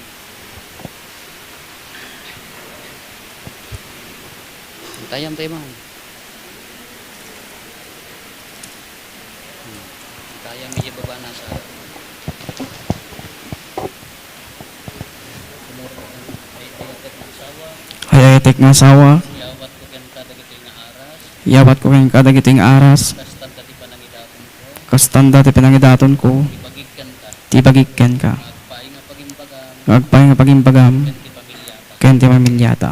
Tayam tayo, ma'am. Hmm. Tayam, medyo baba na sa Ay, ay, tek nga asawa. Iyawat ko kenka dagiti nga aras. Iyawat ko kenka dagiti nga aras. Kastanda ti panangidatonko. Kastanda ti panangidatonko. Ibagik kenka. Ti ibagik kenka. Agpaay nga pagimbagam. Agpaay nga pagimbagam. Ken ti pamilyata. Ken ti pamilyata.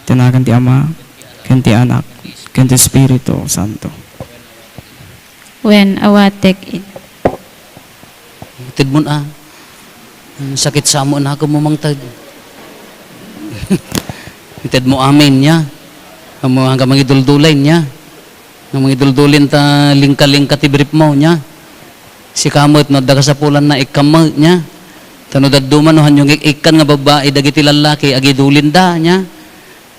Ti nagan ti Ama. Ti nagan ti Ama. Ken ti Anak. Ken ti Espiritu Santo. Wen, awatek. Tedmon a. Sakit sa ammo, nakem mo mangted. Tedmo amin, nya. Ammo, hanggang mangiduldulay, nya. Nga mangiduldulin ta lingka-lingka ti brief mo, nya. Sika met, no, adda kasapulan na ikkan met, nya. Ta no dadduma, no, hanyo ik-, ikkan nga babbai, dagiti lallaki, agidulinda, nya.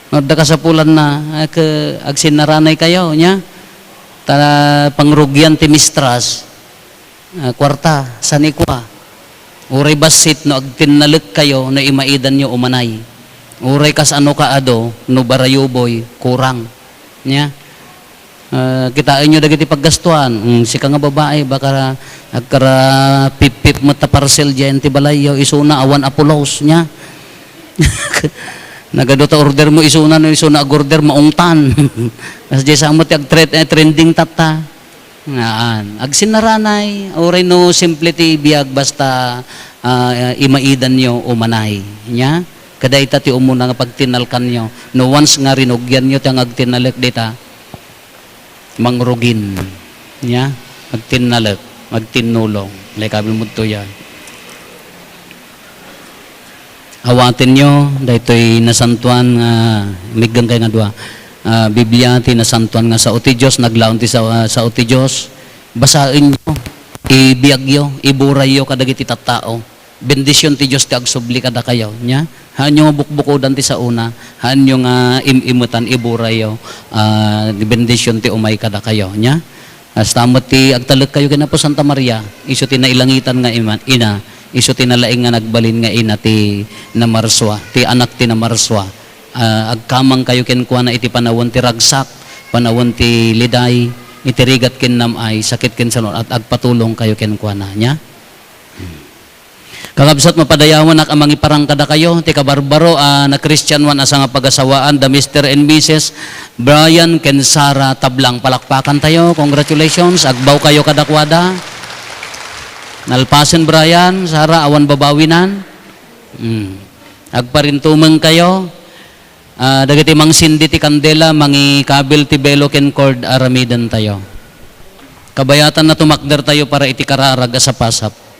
No, adda kasapulan na, ag-, agsinnaranay kayo, nya. Ta pangrugian ti mistras. Ah, kuarta, sanikua. Uray bassit no agtinnalek kayo no imaidanyo umanay. Uray kas ano ka adu, no barayuboy, kurang. Nya? Ah, kitaenyo dagiti paggastuan. Mm, sika nga babae, baka agkara pipip met ta parcel diay ti balayyo, isuna awan a pulos, nya? Nagadu ta order mo isuna, no isuna ag-order, maungtan. Kas diay sa mo ti agtre-, eh, trending tatta. Ngaan. Agsinnaranay, uray no simple ti biag, basta, ah, imaidanyo umanay. Nya? Kadayta ti umuna nga pagtinnalkanyo. No once nga rinugianyo ti ang agtinnalek dita, mangrugin. Nya? Agtinnalek, agtinnulong. Lay kabil mo to yan. Awatenyo daytoy nasantuan nga, miggang kay nga dua. Ah, Biblia ti nasantuan nga sao ti Dios, naglaon ti sao, ah, sao ti Dios. Basaenyo, ibiagyo, iburayyo kadagiti tattao. Bendision ti Dios ti agsubli kadakayo, nya? Haanyo nga bukbukodan ti saona, haanyo nga im-imetan, iburayyo, ah, bendision ti umay kadakayo, nya? Kasta met ti agtalekkayo ken Apo Santa Maria, isu ti nailangitan nga ima-, ina, isu ti nalaing nga nagbalin nga ina ti namarsua, ti anak ti namarsua. Ah, agkamangkayo kenkuana iti panawen ti ragsak, panawen ti liday, iti rigat ken nam-ay, sakit ken sanur-, at agpatulongkayo kenkuana. Nia? Kakabsat, mapadayawanak a mangiparang kadakayo ti kabarbaro a nakristianoan a sangapagasawaan da Mister and Missus Brian ken Sarah Tablang. Palakpakantayo. Congratulations. Agbawkayo kadakuada. Nalpasen, Brian, Sarah, awan babawinan. Mm. Agparintumengkayo. Ah, dagiti mangsindi ti kandela, mangikabil ti belo ken cord, aramidentayo. Kabayatanna tumakdertayo para iti kararag a sapasap.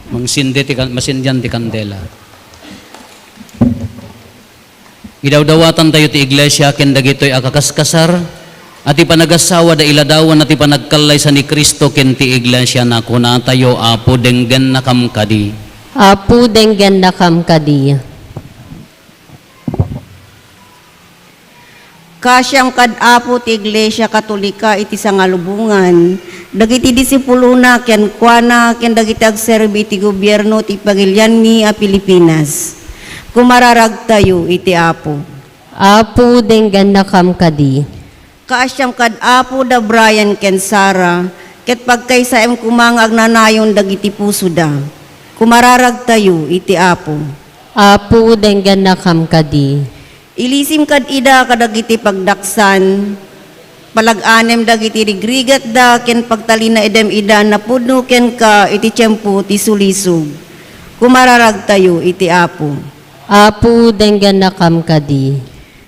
Mangsindi ti kan-, masindian ti kandela. Idawdawatantayo ti iglesia ken dagitoy a kakaskasar, a ti panagasawa da iladawan a ti panagkallaysa ni Cristo ken ti iglesia na. Kunatayo, Apo, denggennakam kadi. Apo, denggennakam kadi. Kaasiam kad Apo ti Iglesia Katolika iti sangalubongan, dagiti disipulona kenkuana, ken dagiti agserbi iti gobierno ti pagilianmi a Pilipinas. Kumararagtayo iti Apo. Apo, denggennakam kadi. Kaasiam kad Apo da Brian ken Sarah, ket pagkaysaem koma nga agnanayon dagiti pusoda. Kumararagtayo iti Apo. Apo, denggennakam kadi. Ilisim kad ida kadagiti pagdaksan, palag-anem dagiti rigrigatda ken pagtalinaedem ida a napudno kenka iti tiempo ti sulisog. Kumararagtayo iti Apo. Apo, denggennakam kadi.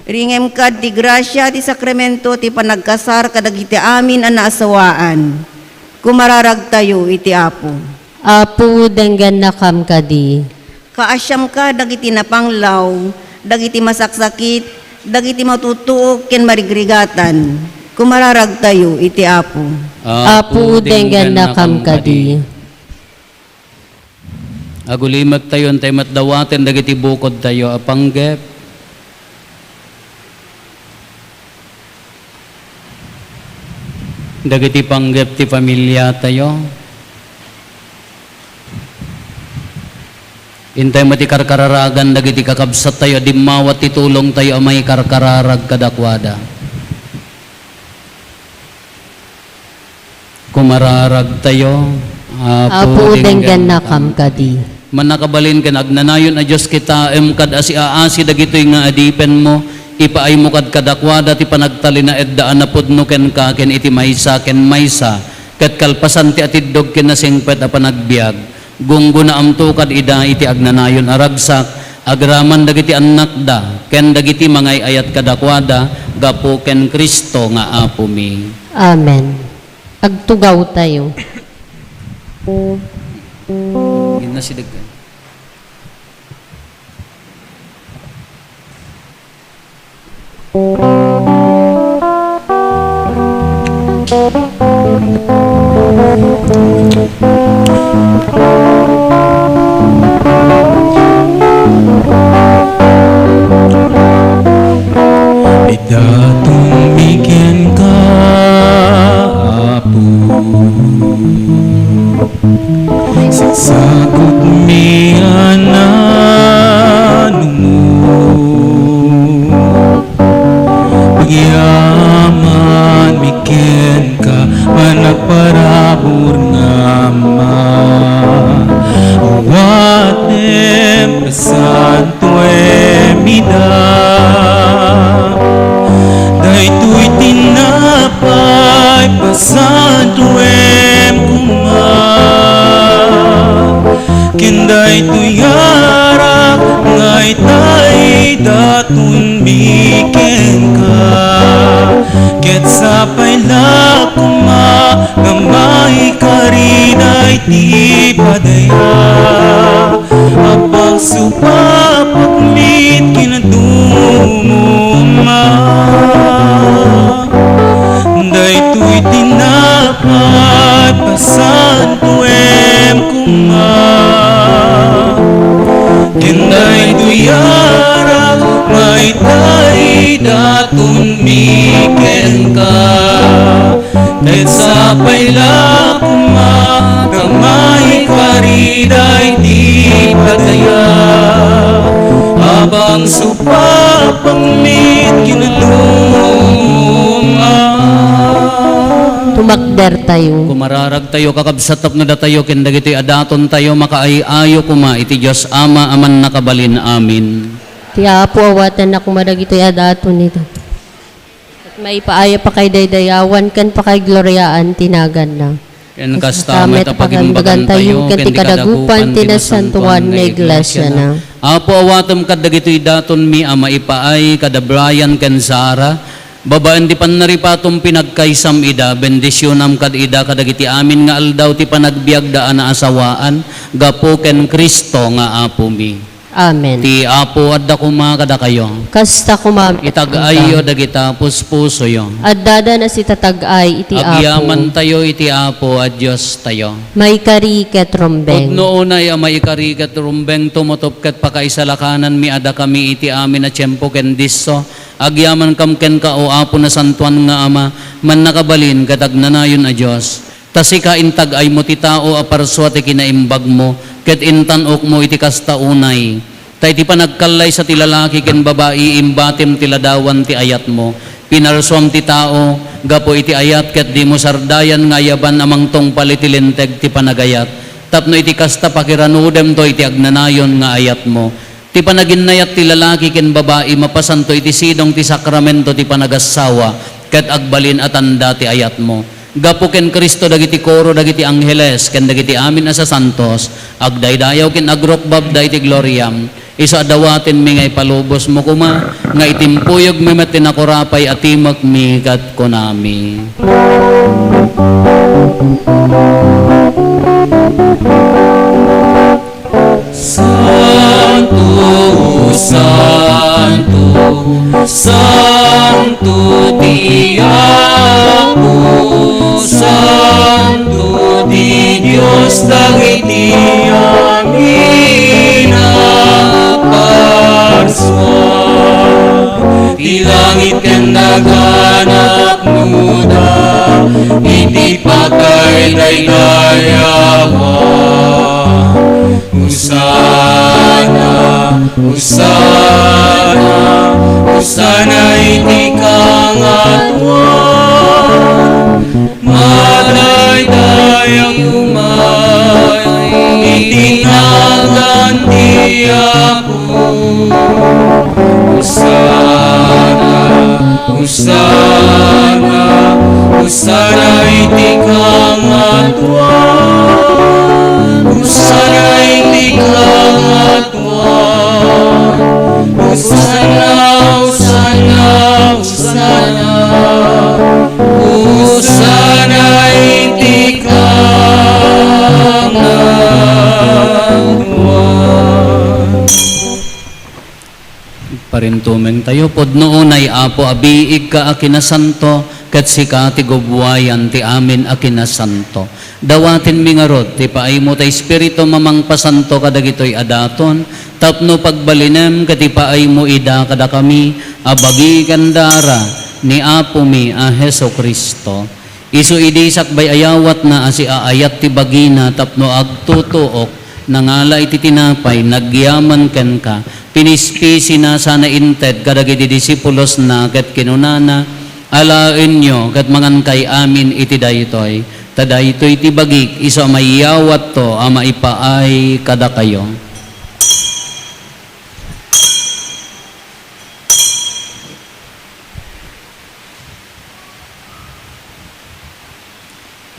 Ringem kad ti grasia ti sakramento ti panagkasar kadagiti amin a naasawaan. Kumararagtayo iti Apo. Apo, denggennakam kadi. Kaasiam kad dagiti napanglaw, dagiti masaksakit, dagiti matutuok ken marigrigatan. Kumararagtayo iti Apo. Apo, denggennakam kadi. Agulimektayo, intay met dawaten dagiti bukodtayo a panggep. Dagiti panggep ti familiatayo. Intay met ti karkararagan dagiti kakabsattayo a dimmawat ti tulongtayo a mangikarkararag kadakuada. Kumararagtayo, Apo, denggennakam kadi. Mannakabalin ken agnanayon a Dios, kitaem kad asiaasi dagitoy nga adipenmo, ipaaymo kad kadakuada ti panagtalinaedda a napudno kenka ken iti maysa ken maysa, ket kalpasan ti atiddog ken nasingpet a panagbiag, gunggonaamto kad ida iti agnanayon a ragsak, agraman dagiti annakda ken dagiti mangay-ayat kadakuada, gapu ken Cristo nga Apomi. Amen. Agtugawtayo. Innasideg. Idatonmi kenka, Apo, sagsagutmi a nanumo. Agyamanmi kenka, managparabur nga Ama. Awatem, pasantoem ida. Daytoy tinapay, pasantoem koma. Ken daytoy arak nga itay, idatonmi kenka. Ket sapay la koma nga maikari daytoy padaya a pagsupapakmi ken Ama. Daytoy tinapay, pasantoem koma. Ken daytoy Apay la koma nga maikari daydi padaya, apang supapang met kinaduma. Tumakdertayo. Kumararagtayo, kakabsat, tapno datayo ken dagitoy a datontayo makaay-ayo koma iti Dios Ama a Mannakabalin. Amen. Ti Apo awatenna koma dagitoy a daton ita. Maipaay a pakaidaydayawan ken pakaigloriaan ti naganna. Ken kasta met a paginbagantayo ken ti kadagupan ti nasantoan nga iglesiana. Apo, awatem kadagitoy datonmi a maipaay kada Brian ken Sara. Babaen ti pannaripatom, pinagkaysam ida, bendisionam kad ida kadagiti amin nga aldaw ti panagbiagda a naasawaan gapu ken Cristo nga Apomi. Amen. Ti Apo adda koma kadakayo. Kasta koma met kenka. Itag-ayyo dagita puspusoyo. Addada a sitatag-ay iti Apo. Agyamantayo iti Apo a Diostayo. Maikari ket rumbeng. Pudno unay a maikari ket rumbeng, tumutop ket pakaisalakananmi a dakami iti amin a tiempo ken disso, agyamankam kenka, O Apo, Nasantoan nga Ama, Mannakabalin ket Agnanayon a Dios. Ta sika intag-aymo ti tao a parsua ti kinaimbagmo, ket intan-okmo iti kasta unay. Ta iti panagkallaysa ti lalaki ken babai, imbatim ti ladawan ti ayatmo. Pinarsuam ti tao gapu iti ayat, ket dimo sardayan nga ayaban a mangtungpal iti linteg ti panagayat, tapno iti kasta pakiranudemto iti agnanayon nga ayatmo. Ti panaginnayat ti lalaki ken babai mapasanto iti sidong ti sakramento ti panagassawa, ket agbalin a tanda ti ayatmo. Gapu ken Cristo, dagiti koro, dagiti angheles, ken dagiti amin a sasantos, agdaydayaw ken agrukbabda iti gloriam. Isu a dawatenmi nga ipalubosmo koma, nga itimpuyogmi met ti nakurapay a timekmi ket kunami. Santo, santo, santo ti Apo, santo ti Dios dagiti amin a parsua. Ti langit ken daga napnoda iti pakaidaydayawan. Hosanna, Hosanna, Hosanna iti kangatoan. Madaydayaw met iti nagan ti Apo. Hosanna, Hosanna, Hosanna iti kangatoan. Hosanna iti kangatoan. Hosanna, Hosanna, Hosanna. Hosanna iti kangatoan. Parintumengtayo. Pudno unay, Apo, a biigka a kinasanto, ket sika ti gubbuayan ti amin a kinasanto. Dawatenmi ngarud ti paaymo ta Espiritu a mangpasanto kadagitoy a daton, tapno pagbalinem ket ipaaymo ida kadakami a bagi ken dara ni Apomi a Jesu-Cristo. Isu idi sakbay a yawatna a siaayat ti bagina tapno agtutuok, nangala iti tinapay, nagyaman kenka, pinispisina sana inted kadagiti disipulosna ket kinunana, "Alaenyo ket mangankay amin iti daytoy, ta daytoy ti bagik isu a mayawatto a maipaay kadakayo."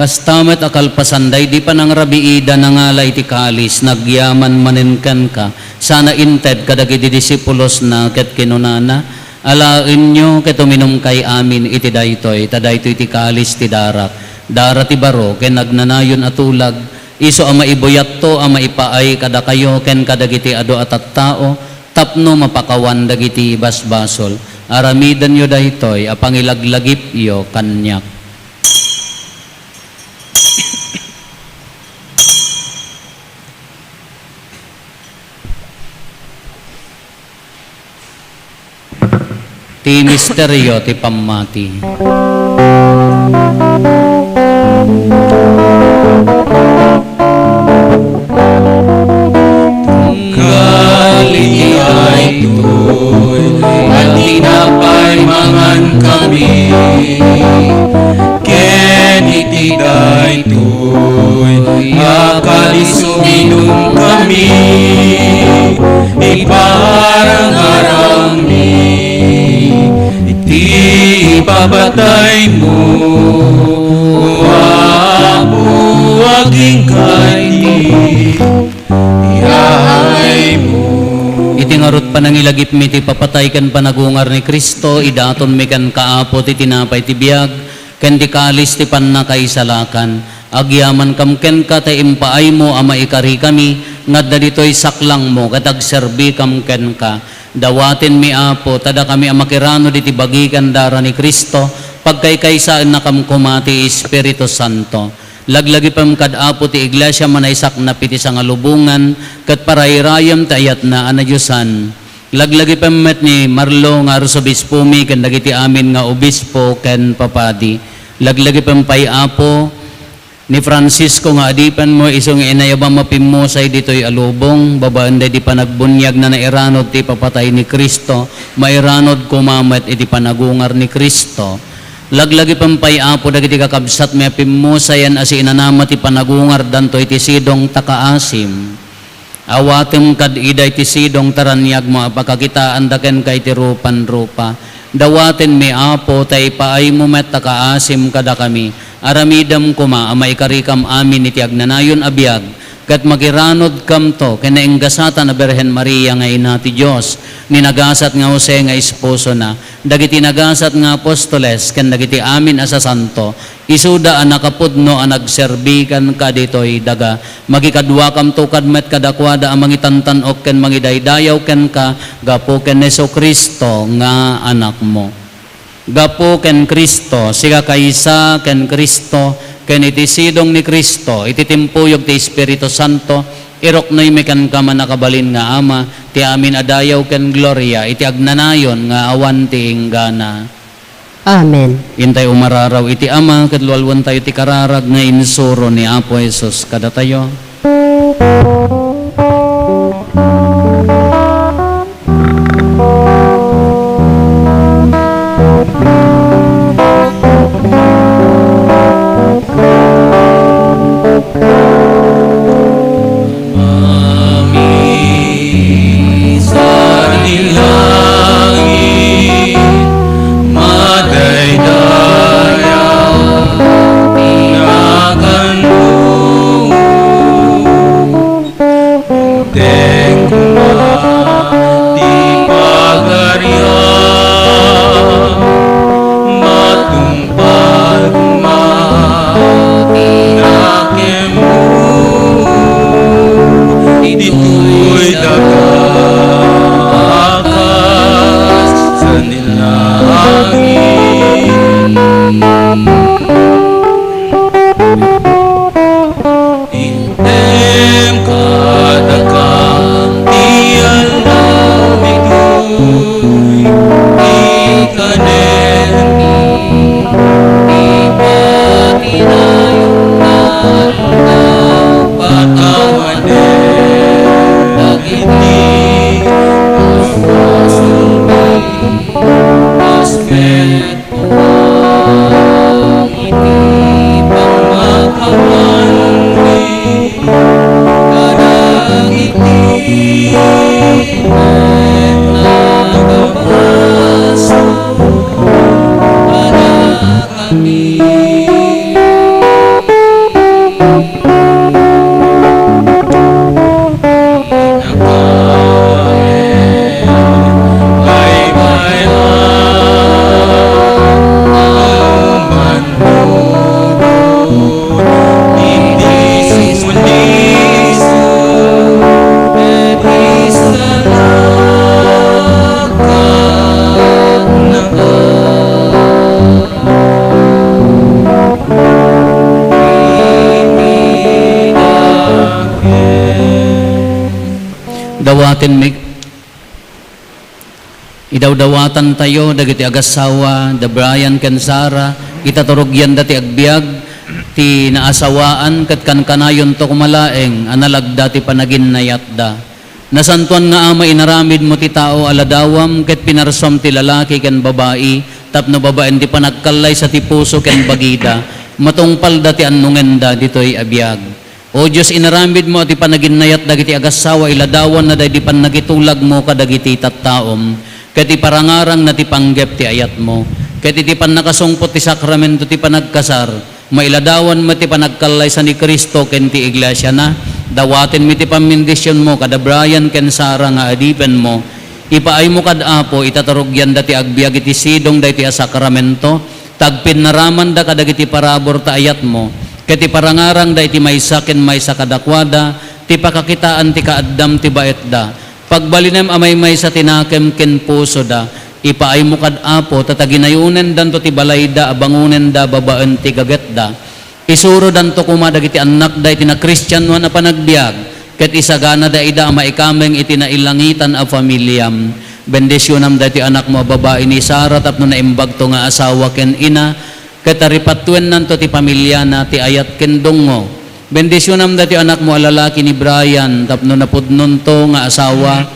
Kasta met a kalpasan daydi panangrabiida, nangala iti kalis, nagyaman manen kenka, sana inted kadagiti disipulosna ket kinunana, "Alaenyo ket uminumkay amin iti daytoy, ta daytoy ti kalis ti darak, dara ti baro ken agnanayon a tulag, isu a maibuyatto a maipaay kadakayo ken kadagiti adu a tattao, tapno mapakawan dagiti basbasol. Aramidenyo daytoy a pangilaglagipyo kaniak." Ti misterio ti pammati. Yaaymo. Iti ngarud panangilagipmi ti papatay ken panagungar ni Cristo, idatonmi kenka, Apo, ti tinapay ti biag ken ti kalis ti pannakaisalakan. Agyamankam kenka ta impaaymo a maikarikami nga adda ditoy saklangmo ket agserbikam kenka. Dawatenmi, Apo, ta dakami a makiranod iti bagi ken dara ni Cristo, pagkaykaysaennakam koma ti Espiritu Santo. Laglagipem kad Apo ti Iglesia a manaysaknap iti sangalubongan ket parayrayem ti ayatna a nadiosan. Laglagipem met ni Marlo nga arsobispomi ken dagiti amin nga obispo ken papadi. Laglagipem pay, Apo, ni Francisco nga adipenmo isu nga inayabam a pimmusay ditoy a lubong, babaen daydi panagbuniagna nairanod ti ipapatay ni Cristo, mairanod koma met iti panagungar ni Cristo. Laglagipem pay, Apo, dagiti kakabsatmi a pimmusayen a siinanama ti panagungardanto iti sidong ta kaasim. Awatem kad ida iti sidong ta raniagmo a pakakitaanda kenka iti rupan-rupa. Dawatenmi, Apo, ta ipaaymo met ta kaasim kadakami. Aramidem koma a maikarikam amin iti agnanayon a biag, ket makiranodkamto ken nainggasatan a Birhen Maria nga Ina ti Dios, ni nagasat nga Jose nga esposona, dagiti nagasat nga apostoles, ken dagiti amin a sasanto, isuda a nakapudno a nagserbi kenka ditoy daga. Makikaduakamto kad met kadakuada a mangitantan-ok ken mangidaydayaw kenka gapu ken Jesu-Cristo nga Anakmo. Gapu ken Cristo, siakaysa ken Cristo, ken iti sidong ni Cristo, iti timpuyog ti Espiritu Santo, iruknoymi kenka, mannakabalin nga Ama, ti amin a dayaw ken gloria iti agnanayon nga awan ti inggana. Amen. Intay umararaw iti Ama, ket lualuentayo ti kararag nga insuro ni Apo Jesus kadatayo. Mami, sani langit, madaydayaw ti naganmo. Inted koma ti pagarian, matung pad koma ti nakemmo, ditoy daga a kas sani langit. Intem kadakam ti aldaw ditoy, ikanem ti patinayon nga aldaw, patawanem dagiti basbasolmi, basket Iti pangakawanmi kadagiti met nga agpapaso kadakami. Dawaten mi-, idawdawatantayo dagiti agassawa da Brian ken Sarah, ita turugianda ti agbiag ti naasawaan, ket kankanayonto koma laeng a nalagda ti panaginnayatda. Nasantoan nga Ama, inaramidmo ti tao a ladawam, ket pinarsuam ti lalaki ken babai tapno babaen ti panagkallaysa ti puso ken bagida, matungpalda ti annongenda ditoy a biag. O Dios, inaramidmo a ti panaginnayat dagiti agassawa iladawanna daydi pannakitulagmo kadagiti tattaom, ket iparangarangna ti panggep ti ayatmo, ket iti pannakasungput ti sakramento ti panagkasar, mailadawan met ti panagkallaysa ni Cristo ken ti iglesiana. Dawatenmi ti pammendisionmo kada Brian ken Sara nga adipenmo. Ipaaymo kad, Apo, ita ta rugianda ti agbiag iti sidong daytoy a sakramento, ta agpinnaramanda kadagiti parabur ta ayatmo, ket iparangarangda iti maysa ken maysa kadakuada ti pakakitaan ti kaaddam ti baetda. Pagbalinem a maymaysa ti nakem ken pusoda. Ipaaymo kad, Apo, ta taginayonendanto ti balayda a bangonenda babaen ti gagetda. Isurodanto koma dagiti annakda iti nakristianoan a panagbiag, ket isaganada ida a maikameng iti nailangitan a familiam. Bendisionam daytoy anakmo a babai ni Sara tapno naimbagto nga asawa ken ina, ket taripatuennanto ti familiana ti ayat ken dungngo. Bendisionam daytoy anakmo a lalaki ni Brian tapno napudnonto nga asawa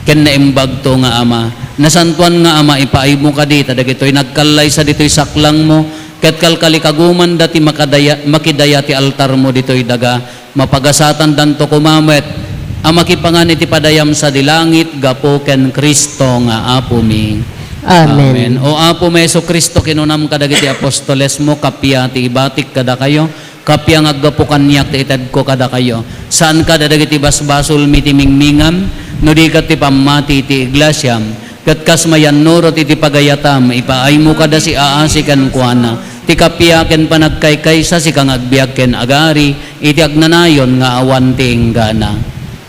ken naimbagto nga ama. Nasantoan nga Ama, ipaaymo kadi ta dagitoy nagkallaysa ditoy saklangmo, ket kalkalikagumanda ti makadaya-, makidaya ti altarmo ditoy daga. Mapagasatandanto koma met a makipangan iti padayam sadi langit gapu ken Cristo nga Apomi. Amen. Amen. O Apo mi Jesu-Cristo, kinunam kadagiti apostolesmo, kappia ti ibatik kadakayo, kappia nga aggapu kaniak ti itedko kadakayo. Saan kada dagiti basbasolmi ti mingmingam, no di ket ti pammati ti iglesiam. Ket kas mayannurot iti pagayatam, ipaaymo kada siaasi kenkuana ti kappia ken panagkaykaysa, sika nga agbiag ken agari iti agnanayon nga awan ti inggana.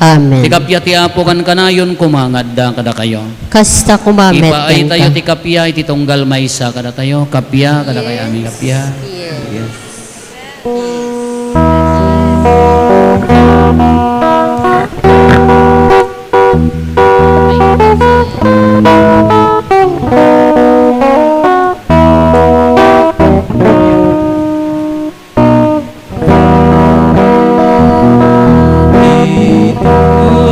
Amen. Ti kappia ti Apo kankanayon koma nga adda kadakayo. Kasta koma met kenka. Ipaaytayo ti kappia iti tunggal maysa kadatayo. Kappia kadakayo amin, kappia. Yes.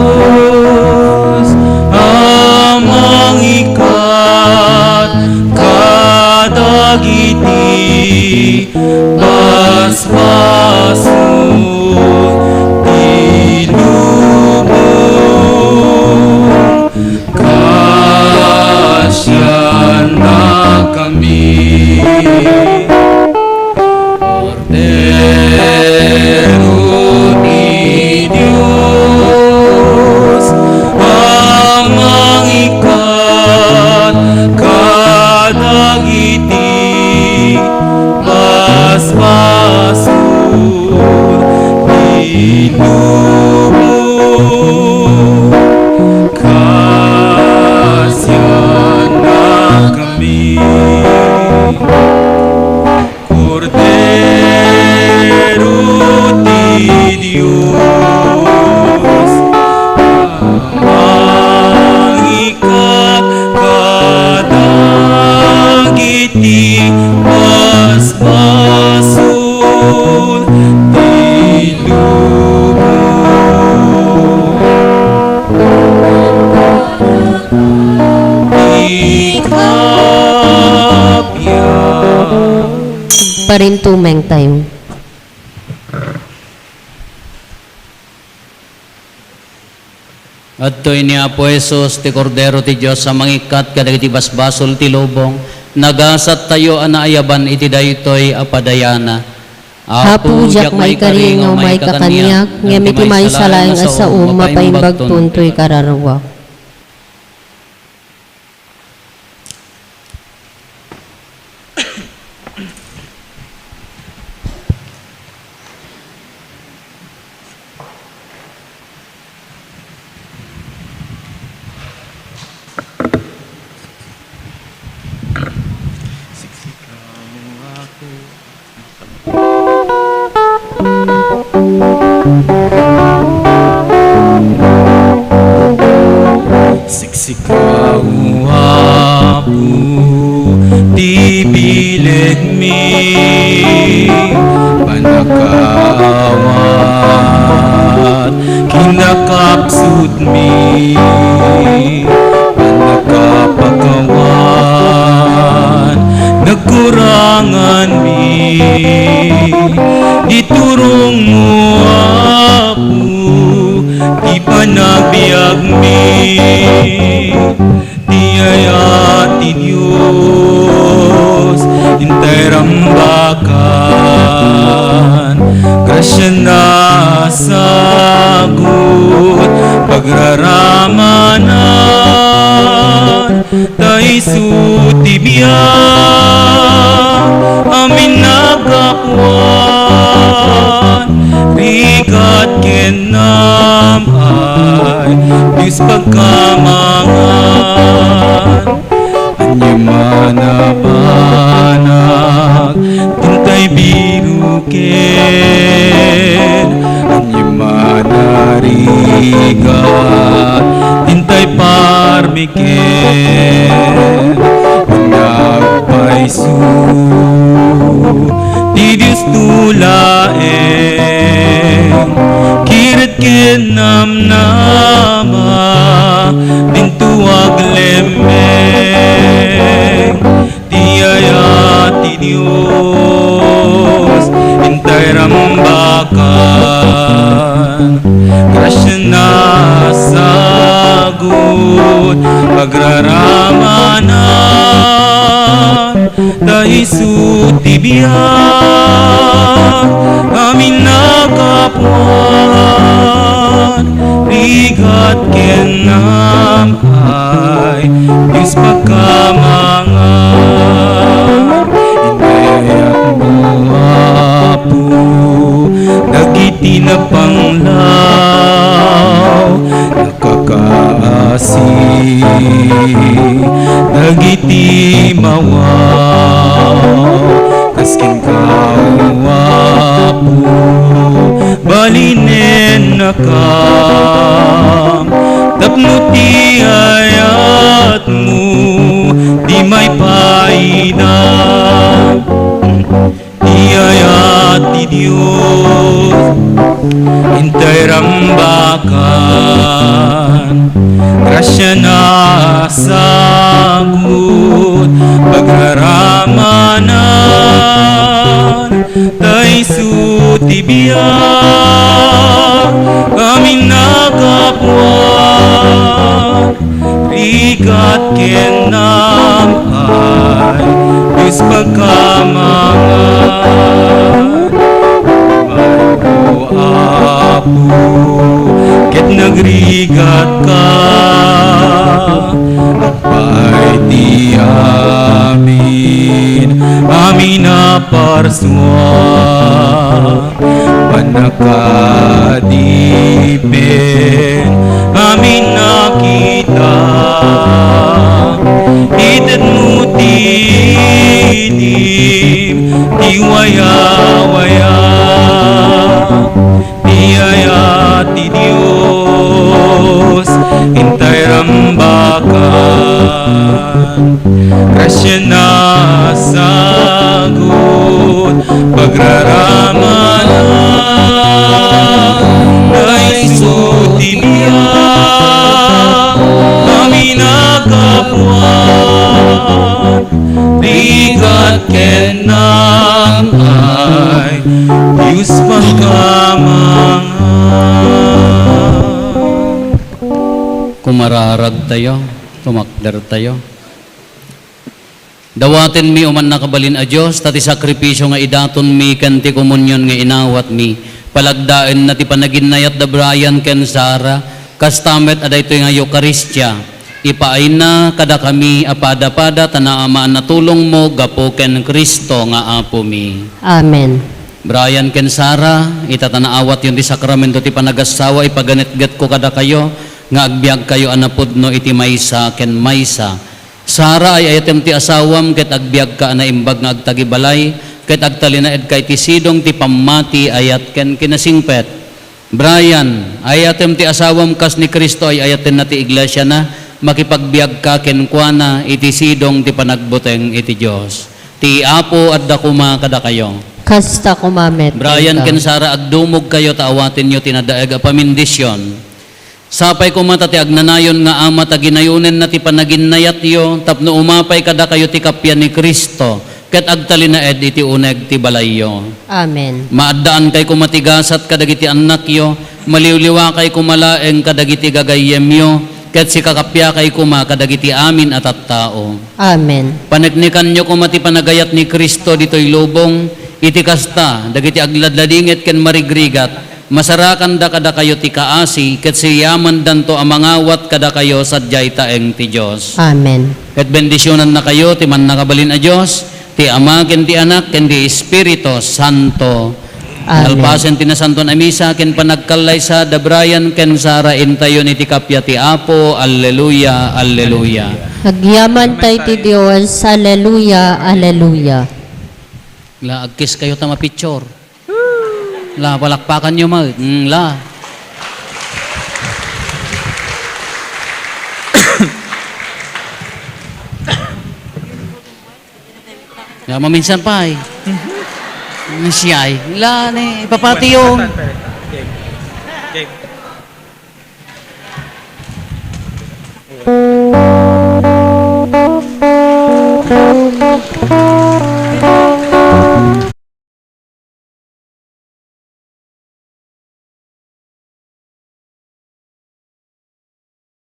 Dios a mangikat kadagiti basbasol ti lubong, kasiannakami. Kordero ti Dios a mangikat kadagiti basbasol ti lubong, kasiannakami. Kordero ti Dios, a mangikat kadagiti basbasol ti lubong. Ikaw Parintumeng tayo. Adtoy ni Apo Jesus, ti Kordero ti Dios a mangikat kadagiti basbasol ti lubong. Nagasat tayo a naayaban iti daytoy a padayana. Apo, diak maikari nga umay ka kaniak, ngem iti maysa laeng a sao, mapaimbagton toy kararuak. Siksikaw, Apo, ti bilegmi, pannakaawat, kinakapsutmi, pannakapakawan, nagkuranganmi, diturongmo, Apo, ti panagbiagmi. Ti ayat ti Dios, intay rambakan, grasiana sa Agut pagraramanan, ta isu ti biag, amin naggapuan, rigat ken namnam ay Dios pagkamangan. Ania man a banag, dintay biruken. Ania man a rigat, dintay parmiken. Nagpayso ti Dios tu laeng, kired ken namnama, dinto aglemmeng. Ti ayat ti Dios, intay rambakan, grasiana a sagut, pagraramanan, ta isu ti biag, amin naggapuan, rigat ken namnam ay Dios pagkamangan. Inayatmo, Apo, dagiti napanglaw, nakakaasi, dagiti mawaw, kas kenka, O Apo, balinennakam, tapno ti ayatmo di maipaida. Ti ayat ti Dios, intay rambakan, grasiana a sagut, pagraramanan, ta isu ti biag, amin naggapuan, rigat ken namnam ay Dios pagkamangan. Apo, ket nagrigatka, agpaay ti amin, amin a parsua, pannakaadipen, amin a kita, itedmo ti idim ti wayawaya. Ti ayat ti Dios, intay rambakan, grasiana a sagut, pagraramanan, ta isu ti biag, amin a gapuan, rigat ken namnam ay Dios pagkamangan. Kumararagtayo, tumakdertayo. Dawatenmi, O mannakabalin a Dios, ta ti sakripisio nga idatonmi ken ti komunion nga inawatmi, palagdaenna ti panaginnayat da Brian ken Sara, kasta met a daytoy nga Eukaristia, ipaayna kadakami a padapada ta naamaan a tulongmo gapu ken Cristo nga Apomi. Amen. Brian ken Sara, ita ta naawatyon ti sakramento ti panagassawa, ipaganetgetko kadakayo nga agbiagkayo a napudno iti maysa ken maysa. Sara, ay-ayatem ti asawam ket agbiagka a naimbag nga agtagibalay ket agtalinaedka iti sidong ti pammati, ayat ken kinasingpet. Brian, ay-ayatem ti asawam kas ni Cristo ay-ayatenna ti iglesiana, makipagbiagka kenkuana iti sidong ti panagbuteng iti Dios. Ti Apo adda koma kadakayo. Kasta koma met kenka. Brian ken Sara, agdumogkayo ta awatenyo ti nadaeg a pamindisyon. Sapay koma ta ti agnanayon nga Ama ta ginayonenna ti panaginnayatyo tapno umapay kadakayo ti kappia ni Cristo ket agtalinaed iti uneg ti balayyo. Amen. Maaddaankay koma ti gasat kadagiti annakyo, maliwliwakay koma laeng kadagiti gagayyemyo, ket sikakappiakay koma kadagiti amin a tattao. Amen. Paneknekanyo koma ti panagayat ni Cristo ditoy lubong, iti kasta, dagiti agladladingit ken marigrigat, Masarakanda kadakayo ti kaasi, ket siyamandanto a mangawat kadakayo sadiay taeng ti Dios. Amen. Ket bendisionannakayo ti Mannakabalin a Dios, ti Ama, ken ti Anak, ken ti Espiritu Santo. Amen. Nalpasen ti Nasantoan a Misa ken panagkallaysa da Brian ken Sara, intayon iti kappia ti Apo. Alleluia, alleluia. Agyamantay ti Dios. Alleluia, alleluia. La, agkiskayo ta mapicture. La, palakpakanyo met. Mm, la. La, maminsan pay. Siya ay. La, ni, ipapatiyong.